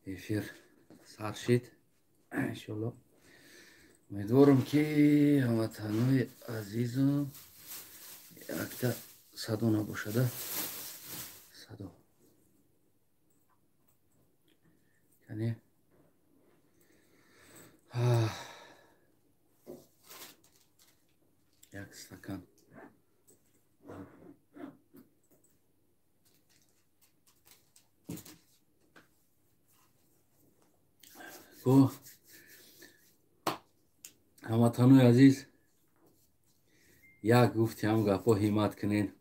Эфир сар шид, иншолло. Умедворам, ки ҳамватанои азизу якта садо набошада. Садо кане, як стакан. Ко ҳамватанои азиз, як гуфти ҳам гапҳо ҳиммат кунен.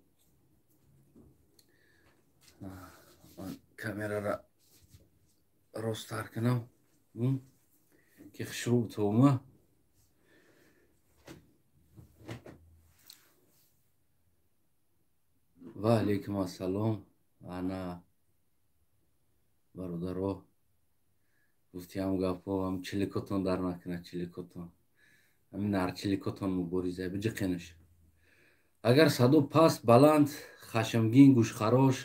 Камерара росттар кунам, ки хушрӯ тома. Ва алайкум ассалом. Ана, бародаро, гуфти ҳам гапҳо, ҳам чиликотон дар накунад, чиликотон, ҳамин нарчиликотон мубориза биҷиқенаш. Агар садо паст, баланд, хашмгин, гӯшхарош,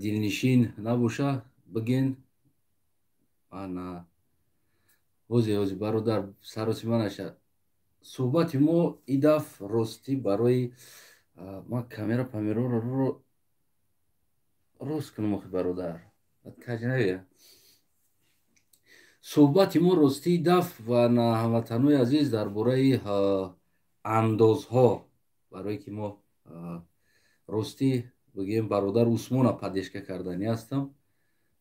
дилнишин набоша, бигин. Ана, ҳози ҳози, бародар, саросима наша. Суҳбати мо и даф ростӣ барои ман камера памероро рост кунам. Охи, бародар, каҷ навия. Суҳбати мо ростии даф ва на, ҳамватанои азиз, дар бораи андозҳо, барое ки мо ростӣ бигӯем, бародар Усмона поддержка карданӣ ҳастам.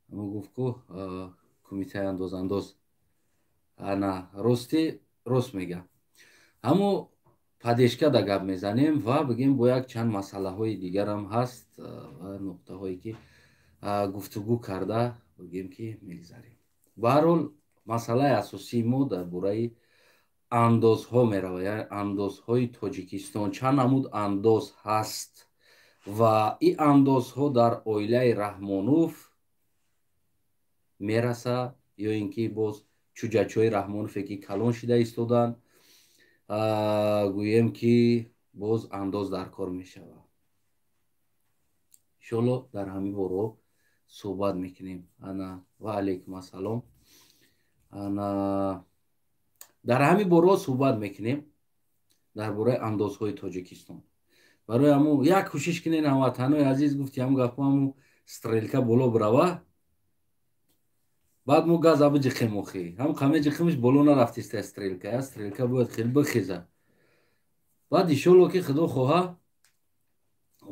Мо гуфт, ку кумитаи андоз, андоз, ана, ростӣ рост мегӯям, ҳамо поддержка да гап мезанем ва бигем, бо як чанд масъалаҳои дигарам ҳаст ва нуқтаҳое ки гуфтугӯ карда, бигем, ки мегзарем. Ба ҳар ҳол, масъалаи асосии мо дар бораи андозҳо меравад, яъне андозҳои Тоҷикистон. Чанд намуд андоз ҳаст ва ин андозҳо дар оилаи Раҳмонов мераса ё ин ки боз чуҷачои Раҳмонове ки калон шида истоданд, гӯем, ки боз андоз дар кор мешавад. Иншоалло, дар ҳамин боро суҳбат мекунем. Ана, ва алайкум ассалом. Ана, дар ҳамин боро суҳбат мекунем, дар бораи андозҳои Тоҷикистон. Барои ҳамун як кӯшиш кунен, ҳамватанои азиз, гуфти ҳамун гапҳо, ҳамун стрелка боло бирава, баъд мо газа биҷиқем. Охи, ҳам қаме ҷиқимиш боло нарафтиста стрелка, я стрелка бояд хел бихеза. Баъд, иншолло, ки худо хоҳа,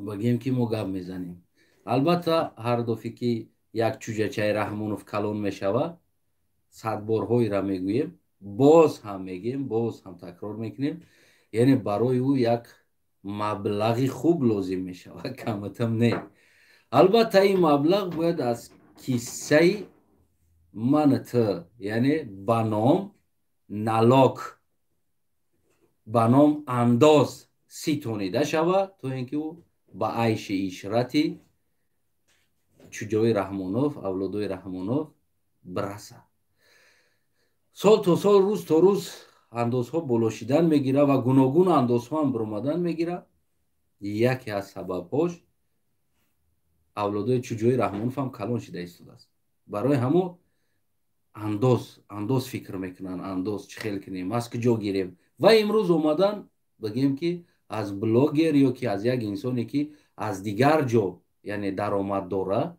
бигем, ки мо гап мезанем. Албатта, ҳар дафъе ки як чуҷачаи Раҳмонов калон мешава, садборҳоеро мегӯем, боз ҳам мегӯем, боз ҳам такрор мекунем, яъне барои ӯ як маблағи хуб лозим мешавад, каматам не. Албатта, ин маблағ бояд аз киссаи ман т, яъне ба ном налог, ба ном андоз ситонида шавад, то ин ки ӯ ба айши ишрати чуҷои Раҳмонов, авлодои Раҳмонов бирасад. Сол то сол, рӯз то рӯз андозҳо боло шидан мегирад ва гуногун андозҳо ҳам биромадан мегирад. Яке аз сабабҳош авлодои чуҷои Раҳмонов ҳам калон шида истодааст. Барои ҳамо андоз, андоз фикр мекунанд, андоз чӣ хел кунем, аз куҷо гирем. Ва имрӯз омадан, бигем, ки аз блогер ё ки аз як инсоне ки аз дигар ҷо, яъне даромад дора,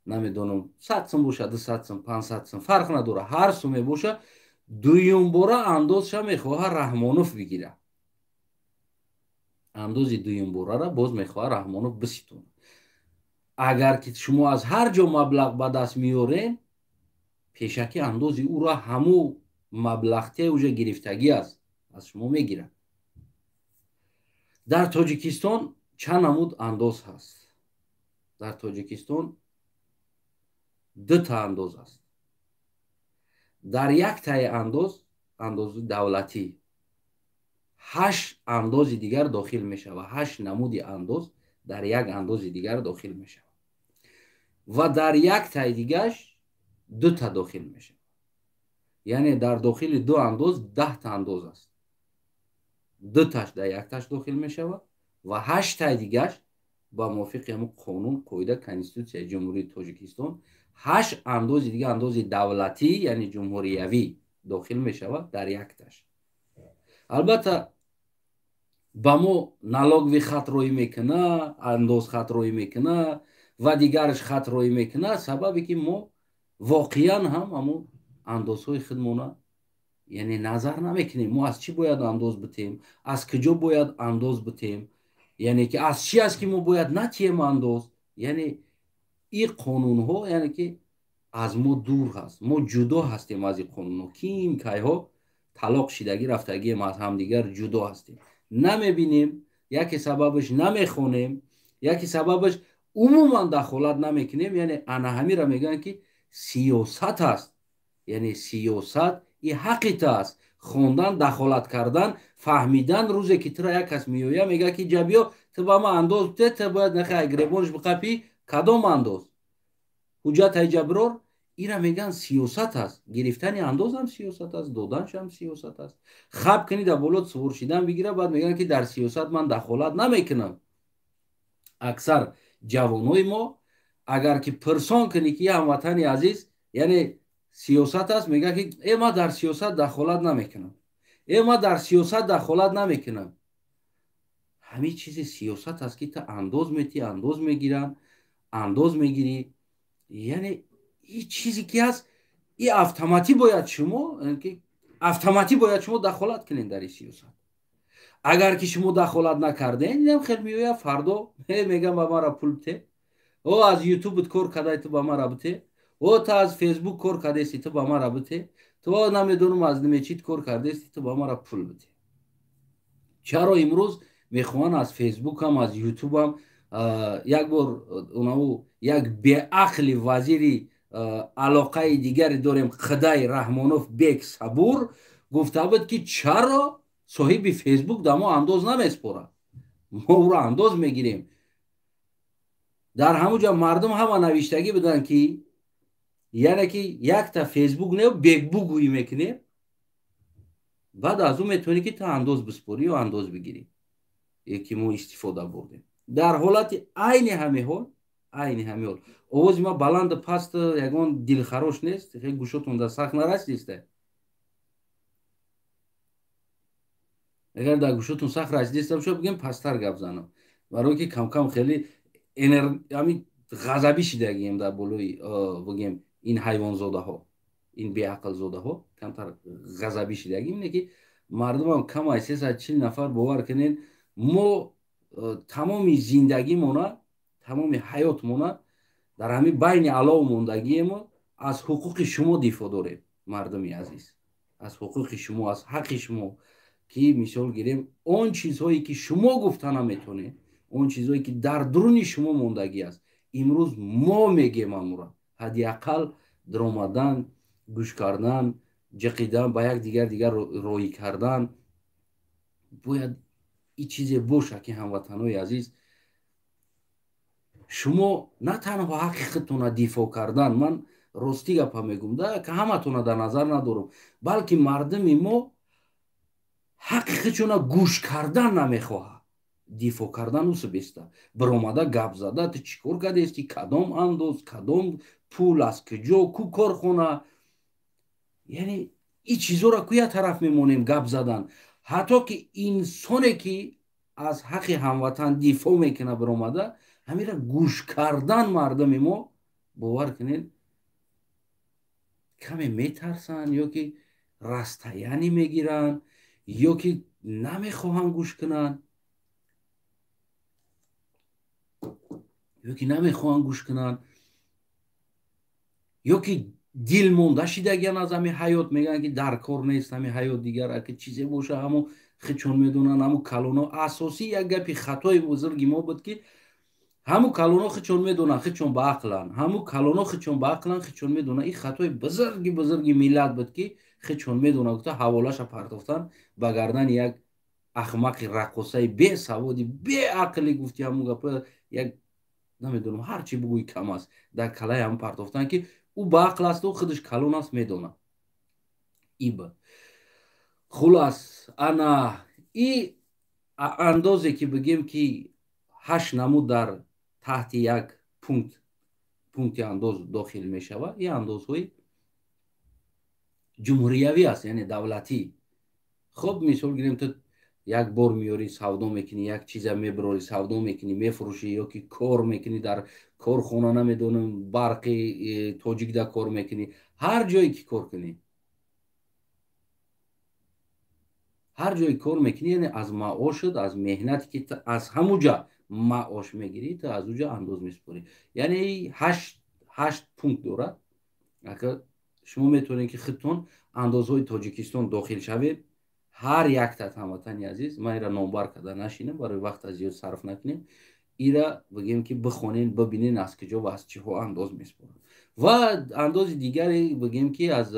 намедонам, 100 сум боша, 200 сум, 500 сум, фарқ надора, ҳар суме боша, дуюмбора андозша мехоҳа Раҳмонов бигира. Андози дуюмборара боз мехоҳа Раҳмонов биситонад. Агар ки шумо аз ҳар ҷо маблағ ба даст меорен, пешакӣ андози ӯро, ҳаму маблағте уже гирифтагӣ аст, аз шумо мегирад. Дар Тоҷикистон чанд намуд андоз ҳаст? Дар Тоҷикистон дута андоз аст. Дар яктаи андоз, андози давлатӣ, ҳашт андози дигар дохил мешавад. Ҳашт намуди андоз дар як андози дигар дохил мешавад ва дар яктаи дигаш дута дохил мешавад, яъне дар дохили ду андоз 10та андоз аст. Дуташ дар якташ дохил мешавад ва ҳаштаи дигаш ба мувофиқи ҳамун қонун, қоида, Конститутсияи Ҷумҳурии Тоҷикистон. 8 андози дига, андози давлатӣ, яъне ҷумҳуриявӣ дохил мешавад дар якташ. Албатта, ба мо налоговый хат роӣ мекуна, андоз хат роӣ мекуна ва дигараш хат роӣ мекуна, сабабе ки мо воқеан ҳам ҳамун андозҳои худмона, яъне, назар намекунем. Мо аз чӣ бояд андоз битем, аз куҷо бояд андоз битем, яъне ки аз чӣ аст, ки мо бояд натиҳем андоз. Яъне ин қонунҳо, яъне ки аз мо дур ҳаст, мо ҷудо ҳастем аз ин қонунҳо. Ким кайҳо талоқ шидагӣ рафтагием, аз ҳамдигар ҷудо ҳастем, намебинем. Яке сабабаш намехонем, яке сабабаш умуман дахолат намекунем. Яъне ана ҳамира мегӯянд, ки сиёсат аст. Яъне сиёсат и ҳаққи ту аст: хондан, дахолат кардан, фаҳмидан. Рӯзе ки тура як кас меоя, мега, ки ҷабиё, ту ба ма андоз бите, ту бояд нахай гребонш биқапӣ. Кадом андоз? Ҳуҷҷат ҳайҷаброр. Ира мегӯянд сиёсат аст. Гирифтани андозам сиёсат аст, доданшам сиёсат аст. Хаб кунӣ, дар боло сувор шидан бигира. Баъд мегӯянд, ки дар сиёсат ман дахолат намекунам. Аксар ҷавонои мо, агар ки пирсон кунӣ, ки ҳамватани азиз, яъне сиёсат аст, мегӯяд, ки э, ман дар сиёсат дахолат намекунам, э, ман дар сиёсат дахолат намекунам. Ҳамин чизи сиёсат аст, ки ту андоз метӣ, андоз мегиранд, андоз мегирӣ. Яъне и чизе ки ҳаст, и автоматӣ бояд шумо, автоматӣ бояд шумо дахолат кунед дар ин сиёсат. Агар ки шумо дахолат накарден, инам хел меояд фардо, мегам, ба мара пул бите, о, аз ютубт кор кадай, ту ба мара бите, о, ту аз Фейсбук кор кардеси, ту ба мара бите, ту намедонам, аз немечит кор кардеси, ту ба мара пул бите. Чаро имрӯз мехоҳанд аз Фейсбукам, аз Ютубам? Як бор унаву як беақли вазири алоқаи дигаре дорем, Қидай Раҳмонов Бек Сабур, гуфта буд, ки чаро соҳиби Фейсбук да мо андоз намеспорад, мо ӯро андоз мегирем. Дар ҳамун ҷо мардум ҳама навиштагӣ буданд, ки яъне ки якта Фейсбук не, бекбук гӯӣ мекунем. Баъд аз ӯ метавонӣ, ки ту андоз биспорӣ ё андоз бигирӣ, ки мо истифода бурдем. Дар ҳолати айни ҳамин ҳол, айни ҳамин ҳол овози ма баланду паст, ягон дилхарош нест, гӯшотон дар сахт нарасидиста? Агар дар гӯшотон сахт расидиста бошад, бигем, пасттар гап занам, барое ки камкам хеле ҳамин ғазабӣ шидагием дар болои, бигем, ин ҳайвонзодаҳо, ин беақлзодаҳо камтар ғазабӣ шидагим. Не ки мардумам камай, 340 нафар. Бовар кунед, мо тамоми зиндагимона, тамоми ҳаётмона дар ҳамин байни алов мондагиемо. Аз ҳуқуқи шумо дифоъ дорем, мардуми азиз, аз ҳуқуқи шумо, аз ҳаққи шумо, ки мисол гирем, он чизҳое ки шумо гуфта наметонед, он чизҳое ки дар дуруни шумо мондагӣ аст, имрӯз мо мегем. Амура ҳадди ақал даромадан, гӯш кардан, ҷиқидан, ба як дигар роҳӣ кардан бояд. И чизе боша, ки ҳамватанои азиз, шумо на танҳо ҳаққи худтона дифоъ кардан, ман ростӣ гапа мегӯм да, ки ҳаматона дар назар надорам, балки мардуми мо ҳаққи худшона гӯш кардан намехоҳад, дифоъ кардан усу беста биромада гап зада, ту чӣ кор кардести, кадом андоз, кадом пул, аз куҷо, ку корхона. Яъне ин чизоро ку як тараф мемонем гап задан. Ҳатто ки инсоне ки аз ҳаққи ҳамватан дифоъ мекунад, биромада ҳамира гӯш кардан мардуми мо, бовар кунед, каме метарсанд, ё ки растаянӣ мегиранд, ё ки намехоҳанд гӯш кунанд, ё ки намехоҳанд гӯш кунанд, ё ки дил монда шидагиан аз ҳамин ҳаёт, мегӯянд, ки дар кор нест ҳамин ҳаёт дигар, аки чизе боша, ҳамо хичон медонанд, ҳамо калоно. Асосӣ як гапи хатои бузурги мо буд, ки ҳаму калоно хичон медонанд, хичон ба ақланд, ҳаму калоно хичон ба ақланд, хичон медонанд. Ин хатои бузурги бузурги миллат буд, ки хичон медонанд гуфта ҳаволаша партофтан ба гардани як ахмақи раққосаи бесаводи беақлӣ. Гуфти ҳамун гапо, як намедонам, ҳар чи бугӯи кам аст, дар калаи ҳам партофтан, ки ӯ ба ақл аст, ӯ худаш калон аст, медонад. Иба хулас, ана и андозе ки бигем, ки ҳашт намуд дар таҳти як пункт пункти андоз дохил мешавад, ин андозҳои ҷумҳуриявӣ аст, яъне давлатӣ. Хуб, мисол гирем, ту як бор меёрӣ, савдо мекунӣ, як чиза мебирорӣ, савдо мекунӣ, мефурӯшӣ, ё ки кор мекунӣ дар корхона, намедонам, барқи тоҷикда кор мекунӣ, ҳар ҷое ки кор кунӣ, ҳар ҷое кор мекунӣ, яъне аз маошат, аз меҳнате ки аз ҳамуҷа маош мегирӣ, ту аз уҷа андоз месупорӣ. Яъне ҳашт пункт дорад. Ака шумо метавонед, ки худтон андозҳои Тоҷикистон дохил шавед. Ҳар яктат, ҳамватани азиз, ман ира номбар карда нашинам, барои вақта зиёд сарф накунем, ира бигем, ки бихонен, бибинен, аз куҷо ва аз чиҳо андоз месупоранд. Ва андози дигаре бигем, ки аз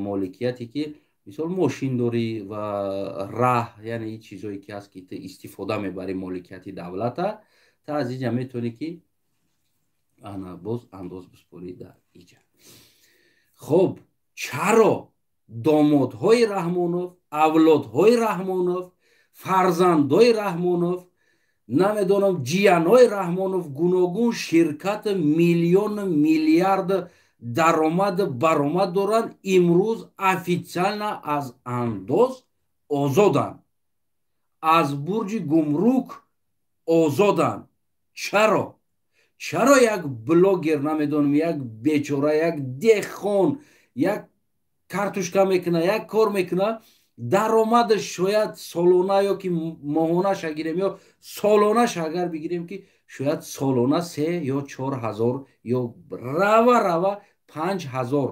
моликияте, ки мисол мошин дорӣ ва раҳ, яъне ин чизое ки ҳаст, ки ту истифода мебарӣ, моликияти давлата, та аз иҷа метавонӣ, ки ана боз андоз биспорӣ дар иҷа. Хуб, чаро домодҳои Раҳмонов, авлодҳои Раҳмонов, фарзандои Раҳмонов, намедонам, ҷиянҳои Раҳмонов гуногун ширкат, миллиону миллиард даромаду баромад доранд, имрӯз официально аз андоз озоданд, аз бурҷи гумрук озоданд? Чаро як блогер, намедонам, як бечора, як деҳқон, як картушка мекуна, як кор мекуна, даромадаш шояд солона ё ки моҳонаша гирем ё солонаша агар бигирем, ки шояд солона 3 ё 4 ҳазор ё рава рава 5 ҳазор,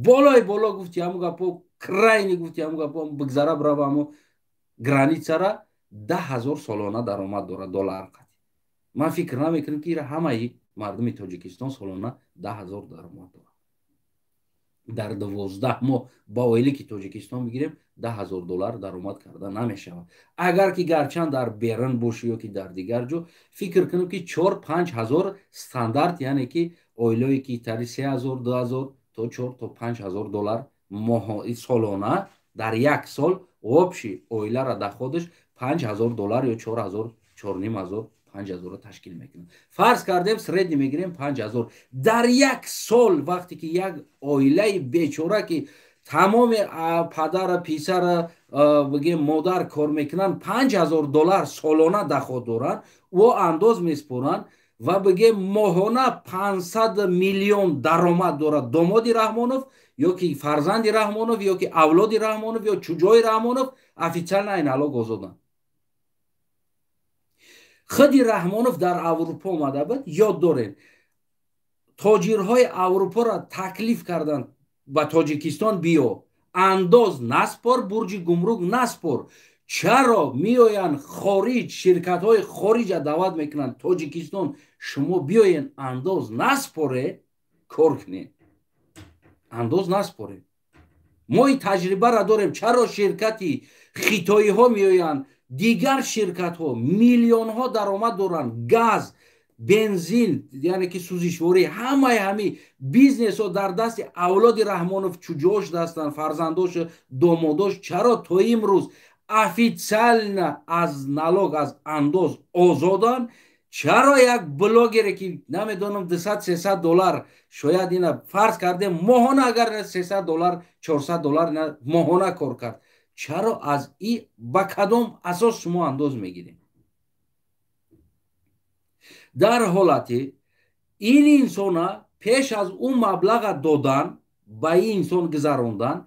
болои боло гуфти, ҳаму гапо крайний гуфти, ҳаму гапо бигзара, бирава ҳаму границара, 10 ҳазор солона даромад дорад доллар қати. Ман фикр намекунам, ки ира ҳамаи мардуми Тоҷикистон солона 10 ҳазор даромад дорад. Дар 12 моҳ ба оиле ки Тоҷикистон бигирем, 10 ҳазор доллар даромад карда намешавад. Агар ки гарчанд дар Берн бошӣ ё ки дар дигар ҷо, фикр кунем, ки 4-5 ҳазор стандарт, яъне ки оилое ки тари 3 ҳазор, 2 ҳазор то 4 то 5 ҳазор доллар моҳ солона, дар як сол общий оилара доходаш 5 ҳазор доллар ё 4 ҳазор, 4,5 ҳазор, 5 ҳазорро ташкил мекунад. Фарз кардем, средний мегирем 5 ҳазор дар як сол. Вақте ки як оилаи бечора, ки тамоми падара, писара, бигем, модар кор мекунанд, 5 ҳазор доллар солона доход доранд, ӯ андоз месупоранд ва бигем, моҳона 500 миллион даромад дорад домоди Раҳмонов ё ки фарзанди Раҳмонов ё ки авлоди Раҳмонов ё чуҷои Раҳмонов, официально ай налог озоданд. Худи Раҳмонов дар Аврупо омада буд, ёд дорем, тоҷирҳои Аврупоро таклиф карданд: ба Тоҷикистон биё, андоз наспор, бурҷи гумрук наспор. Чаро меоянд хориҷ, ширкатҳои хориҷа даъват мекунанд Тоҷикистон, шумо биёен, андоз наспоре, кор кунед, андоз наспоред? Мо ин таҷрибаро дорем. Чаро ширкати хитоиҳо меоянд, дигар ширкатҳо миллионҳо даромад доранд, газ, бензин, яъне ки сӯзишворӣ, ҳамаи ҳами бизнесҳо дар дасти авлоди Раҳмонов, чуҷош дастанд, фарзандош, домодош, чаро то имрӯз официально аз налог, аз андоз озоданд? Чаро як блогере, ки намедонам, 200-300 доллар, шояд ина фарз кардем, моҳона агар 300 доллар, 400 доллар моҳона кор кард, чаро аз и ба кадом асос шумо андоз мегиред? Дар ҳолате ин инсона пеш аз ӯ маблаға додан, ба ин инсон гузарондан,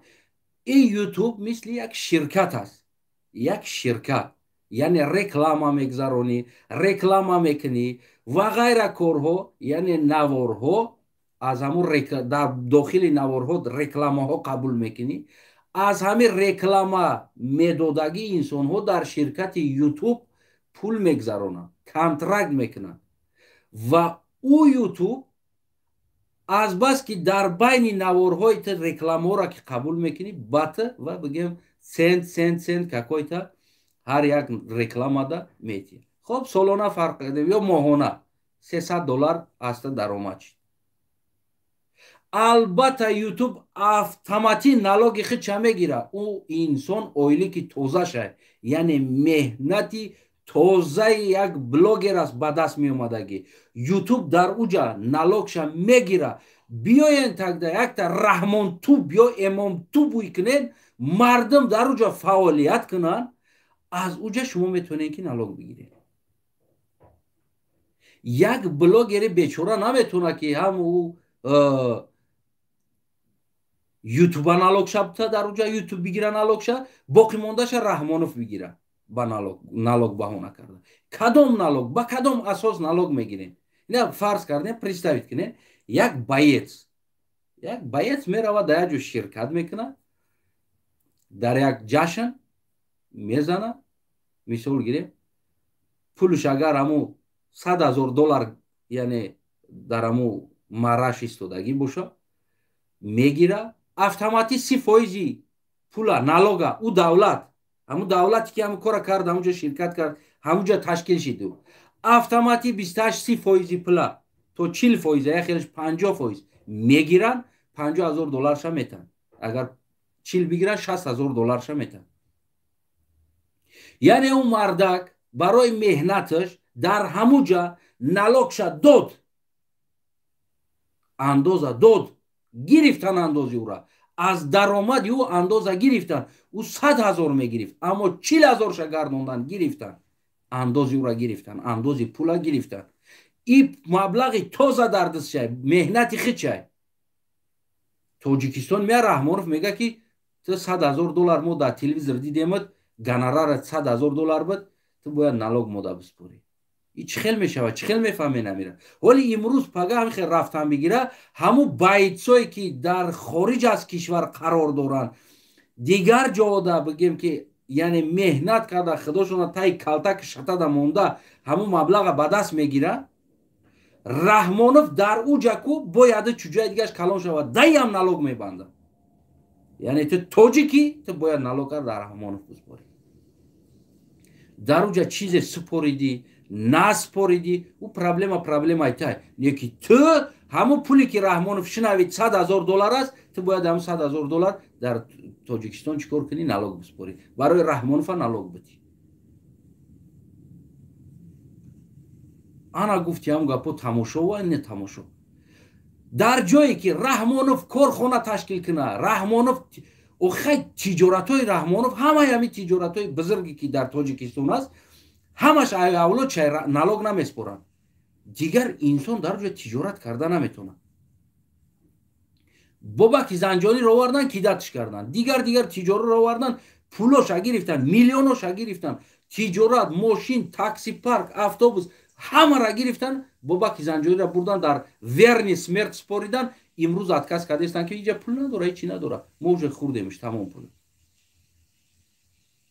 ин Ютуб мисли як ширкат аст, як ширкат, яъне реклама мегузаронӣ, реклама мекунӣ ва ғайра корҳо, яъне наворҳо, аз ҳамун дар дохили наворҳо рекламаҳо қабул мекунӣ. Аз ҳамин реклама медодагии инсонҳо дар ширкати Ютуб пул мегузаронанд, контракт мекунанд ва ӯ Ютуб азбаски дар байни наворҳои ту рекламаҳоро ки қабул мекунӣ, ба ту ва бигем, цент, цент, цент какой-то ҳар як рекламада метиҳад. Хоб, солона фарқ кардем ё моҳона 300 доллар аз ту даромад шид, албатта Ютуб автоматӣ налоги худша мегирад. Ӯ инсон ойлики тозаша, яъне меҳнати Тозаи як блогер аст, ба даст меомадагӣ. Ютуб дар уҷа налогша мегира. Биёен тогда якта Раҳмонтуб ё Эмомтуб буй кунен, мардум дар уҷа фаъолият кунанд, аз уҷа шумо метавонед, ки налог бигиред. Як блогери бечора наметавонад, ки ҳам ӯ ютуба налогша бита, дар уҷа ютуб бигира налогша, боқӣ мондаша Раҳмонов бигира ба налог баҳона карда. Кадом налог, ба кадом асос налог мегирем? Ина фарз кардем, представить кунем, як боец меравад, дар як ҷо ширкат мекунад, дар як ҷашн мезана. Мисол гирем, пулш агар ҳаму 100 000 доллар, яъне дар ҳаму мараш истодагӣ боша, мегира, автоматӣ 30 фоизи пула налога ӯ давлат, ҳамун давлате ки ҳамун кора кард, ҳамунҷо ширкат кард, ҳамунҷо ташкил шиду, автоматӣ 28-30 фоизи пула то 40 фоиза, як хелеш 50 фоиз мегиранд, 50 000 долларша метаҳанд. Агар 40 бигиранд, 60 000 долларша метаҳанд. Яъне ӯ мардак барои меҳнаташ дар ҳамуҷа налогша дод, андоза дод, гирифтан андози ӯра, аз даромади ӯ андоза гирифтан. Ӯ 100 000 мегирифт, аммо 40 000-ша гардондан, гирифтан андози ӯра, гирифтан андози пула гирифтан. И маблағи тоза дар дастшай, меҳнати хичай. Тоҷикистон мея, Раҳмонов мега, ки ту 100 000 доллар мо дар телевизор дидемат, гонорарат 100 000 доллар буд, ту бояд налог мода биспорӣ. И чӣ хел мешавад? Чӣ хел мефаҳме намира? Ҳоли имрӯз пага ҳамин хел рафтан бигира, ҳамун бойцое ки дар хориҷ аз кишвар қарор доранд, дигар ҷода бигем, ки яъне меҳнат карда, худошона таи калтаки шатада монда, ҳамун маблаға ба даст мегира. Раҳмонов дар уҷа ку бояд чуҷои дигаш калон шавад, даям налог мебандад. Яъне ту тоҷикӣ, ту бояд налог дар Раҳмонов биспорӣ. Дар уҷа чизе супоридӣ, наспоридӣ, ӯ проблема, проблемаи тай не, ки ту ҳамун пуле ки Раҳмонов шинавид 100 000 доллар аст, ту бояд ҳамун 100 000 доллар дар Тоҷикистон чӣ кор кунӣ? Налог биспорӣ, барои Раҳмонова налог бидӣ. Ана гуфти ҳам гапо тамошо ва не тамошо. Дар ҷое ки Раҳмонов корхона ташкил куна, Раҳмонов охай тиҷоратҳои Раҳмонов, ҳамаи ҳамин тиҷоратҳои бузурге ки дар Тоҷикистон аст, ҳамаш авлод чай налог намеспоранд. Дигар инсон дар ҷо тиҷорат карда наметавонад. Бобаки Занҷониро овардан, кидатш кардан, дигар дигар тиҷораро овардан, пулоша гирифтан, миллионоша гирифтан, тиҷорат, мошин, такси парк, автобус, ҳамаро гирифтан. Бобаки Занҷониро бурдан, дар верный смерть споридан. Имрӯз отказ кардастанд, ки иҷа пул надора, ҳечи надора, мо уже хӯрдемиш тамом пул.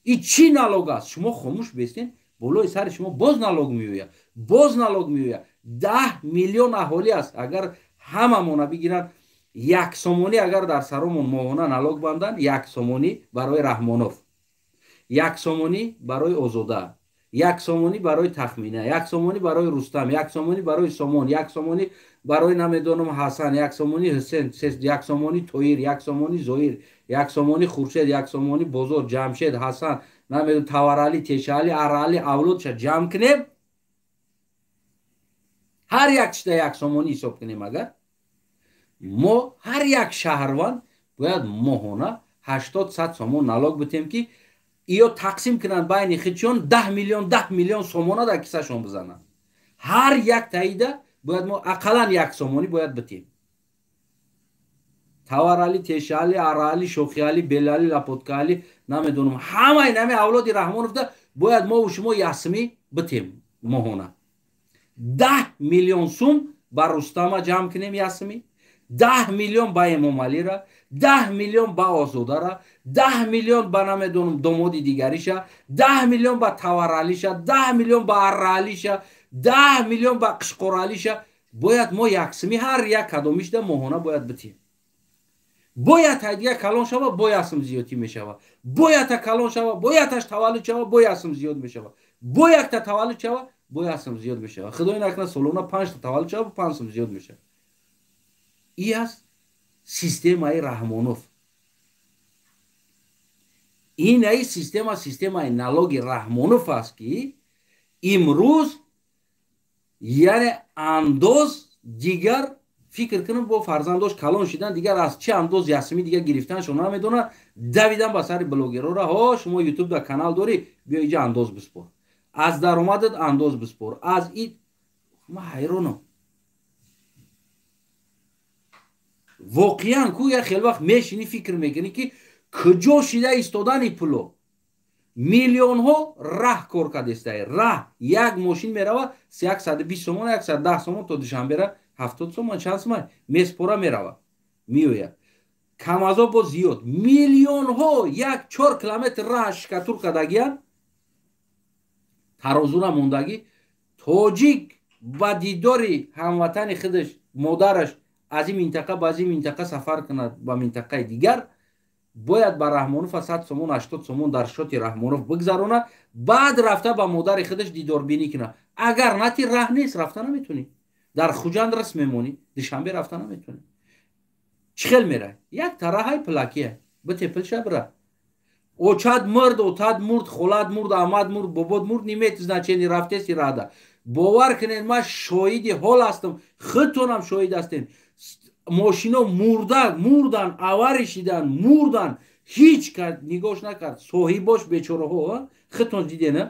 И чӣ налог аст? Шумо хомӯш бестен, болои сари шумо боз налог меояд, боз налог меояд. 10 миллион аҳолӣ аст. Агар ҳамамона бигиранд, 1 сомонӣ агар дар саромон моҳона налог банданд, 1 сомонӣ барои Раҳмонов, 1 сомонӣ барои Озода, 1 сомонӣ барои Тахмина, 1 сомонӣ барои Рустам, 1 сомонӣ барои Сомон, 1 сомонӣ барои намедонам Ҳасан, 1 сомонӣ Ҳусен, 1 сомонӣ Тоир, 1 сомонӣ Зоир, 1 сомонӣ Хуршед, 1 сомонӣ Бозор, Ҷамшед, Ҳасан, намедонам, Таваралӣ, Тешаалӣ, Араалӣ, авлодша ҷамъ кунем, ҳар як чида 1 сомонӣ ҳисоб кунем, агар мо ҳар як шаҳрванд бояд моҳона 80-100 сомон налог битем, ки иё тақсим кунанд байни худшон, 10 миллион, 10 миллион сомона дар кисашон бизананд. Ҳар як таида бояд мо ақаллан 1 сомонӣ бояд битем. Таваралӣ, Тешаалӣ, Араалӣ, Шохиалӣ, Белалӣ, Лапоткаалӣ, намедонам, ҳамаи нами авлоди Раҳмоновда бояд мову шумо ясмӣ битем моҳона. 10 миллион сум ба Рустама ҷамъ кунем ясмӣ, 10 миллион ба Эмомалира, 10 миллион ба Озодара, 10 миллион ба намедонам домоди дигариша, 10 миллион ба Таваралиша, 10 миллион ба Арраалиша, 10 миллион ба Қишқоралиша бояд мо яксимӣ ҳар як кадомишда моҳона бояд битем. Бояд ҳайдига калон шава, боясм зиёдтӣ мешава. Боята калон шава, бояташ таваллуд шава, боясм зиёд мешава. Боякта таваллуд шава, боясм зиёд мешава. Худои накунад, солона панҷта таваллуд шава, панҷсм зиёд мешава. И аст системаи Раҳмонов. Инаи система, системаи налоги Раҳмонов аст, ки Имрӯз яъне андоз дигар фикр кунам, бо фарзандош калон шидан, дигар аз чӣ андоз ясмӣ дигар гирифтаншон намедонанд. Давидан ба сари блогерора: ҳо, шумо ютуб да канал дорӣ, биё иҷа андоз биспор, аз даромадат андоз биспор, аз и. Ман ҳайронам воқеан. Ку як хел вақт мешинӣ, фикр мекунӣ, ки куҷо шида истодани пуло. Миллионҳо раҳ кор кардестай, раҳ. Як мошин мерава, 120 сомон, 110 сомон то Душанбера, 70 сомон, чанд сомон меспора, мерава, меояд. Камазо бо зиёд миллионҳо. Як 4 километр раҳ шикатур кардагиян, тарозура мондагӣ. Тоҷик ба дидори ҳамватани худаш, модараш, аз ин минтақа ба аз ин минтақа сафар кунад, ба минтақаи дигар, бояд ба Раҳмонов 100 сомон, 80 сомон дар шоти Раҳмонов бигзаронад, баъд рафта ба модари худаш дидорбинӣ кунад. Агар нати, раҳ нест, рафта наметонӣ. Дар Хуҷанд рас мемонӣ, Душанбе рафта наметонӣ. Чӣ хел мерай? Як тараҳай пулакия бите, пулша бира. Очат мурд, отат мурд, холат мурд, амад мурд, бобот мурд, не имеет значения, рафтеси рада. Бовар кунед, ман шоҳиди ҳол ҳастам, худтонам шоҳид ҳастем. Мошино мурда мурдан, аварӣ шидан, мурдан, ҳеҷ кас нигоҳш накард. Соҳибош бечораҳо, худтон дидена,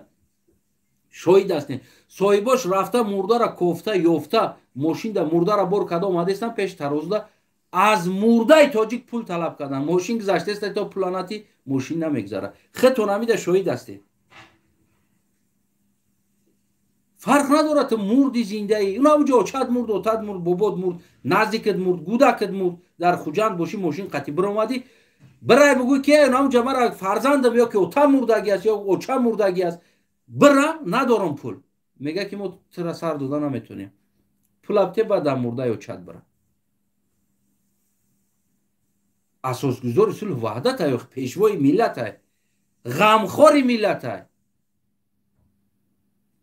шоҳид ҳастем. Соҳибош рафта, мурдара кофта ёфта, мошинда мурдара бор карда омадестан, пеши тарозуда аз мурдаи тоҷик пул талаб кардан. Мошин гузаштеста, то пуланати мошин намегузарад. Худтон ҳамида шоҳид ҳастем. Фарқ надорад, ту мурди, зиндаӣ, унавҷо очат мурд, отат мурд, бобот мурд, наздикат мурд, гудакат мурд, дар Хуҷанд бошӣ, мошин қатӣ биромадӣ, бирай, бугӯй ки унавҷа мара фарзандам ё ки ота мурдагӣ аст, ё оча мурдагӣ аст, бира, надорам пул. Мега ки мо тура сар дода наметонем, пулабте, баъд дар мурда очат бира. Асосгузори сулҳу ваҳдатай, пешвои миллатай, ғамхори миллатай,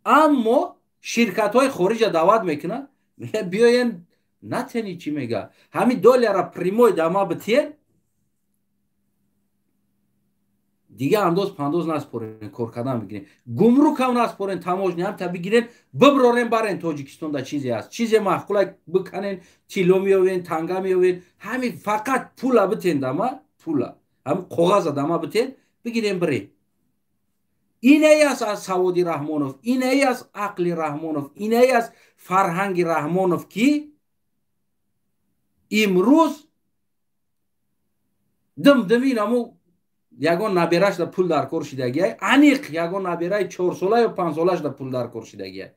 аммо ширкатҳои хориҷа даъват мекунад, мега: биёен, натени чӣ мега, ҳамин доллара прямой дама битиен, дига андоз пандоз наспорен, кор кардан бигирен, гумрукам наспорен, таможня ҳамта бигирен, биброрен, барен Тоҷикистонда. Чизе аст, чизе маъқула биканен, тилло меёвен, танга меёвен, ҳамин фақат пула битен дама, пула, ҳамин коғаза дама битен, бигирен, бирен. Инае аст аз саводи Раҳмонов, инае аст ақли Раҳмонов, инае аст фарҳанги Раҳмонов, ки имрӯз димдими наму ягон наберашда пул дар кор шидагиай, аниқ ягон набераи 4сола ё 5солашда пул дар кор шидагиай.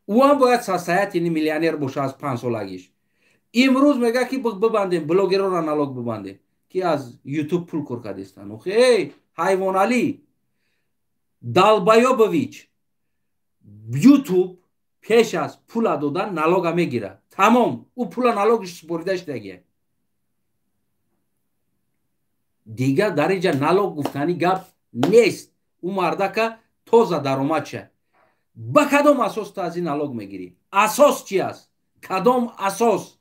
Ӯ ҳам бояд состоятельный миллионер боша аз 5солагиш. Имрӯз мега ки бибандем блогерора, налог бибандем, ки аз ютуб пул кор кардистанд. Эй, ҳайвоналӣ Долбоёбович, ютуб пеш аз пула додан налога мегирад, тамом. Ӯ пула налогиш супорида шидагиай. Дигар дар инҷа налог гуфтани гап нест. Ӯ мардака тоза даромадша. Ба кадом асос ту аз ин налог мегирӣ? Асос чи аст? Кадом асос,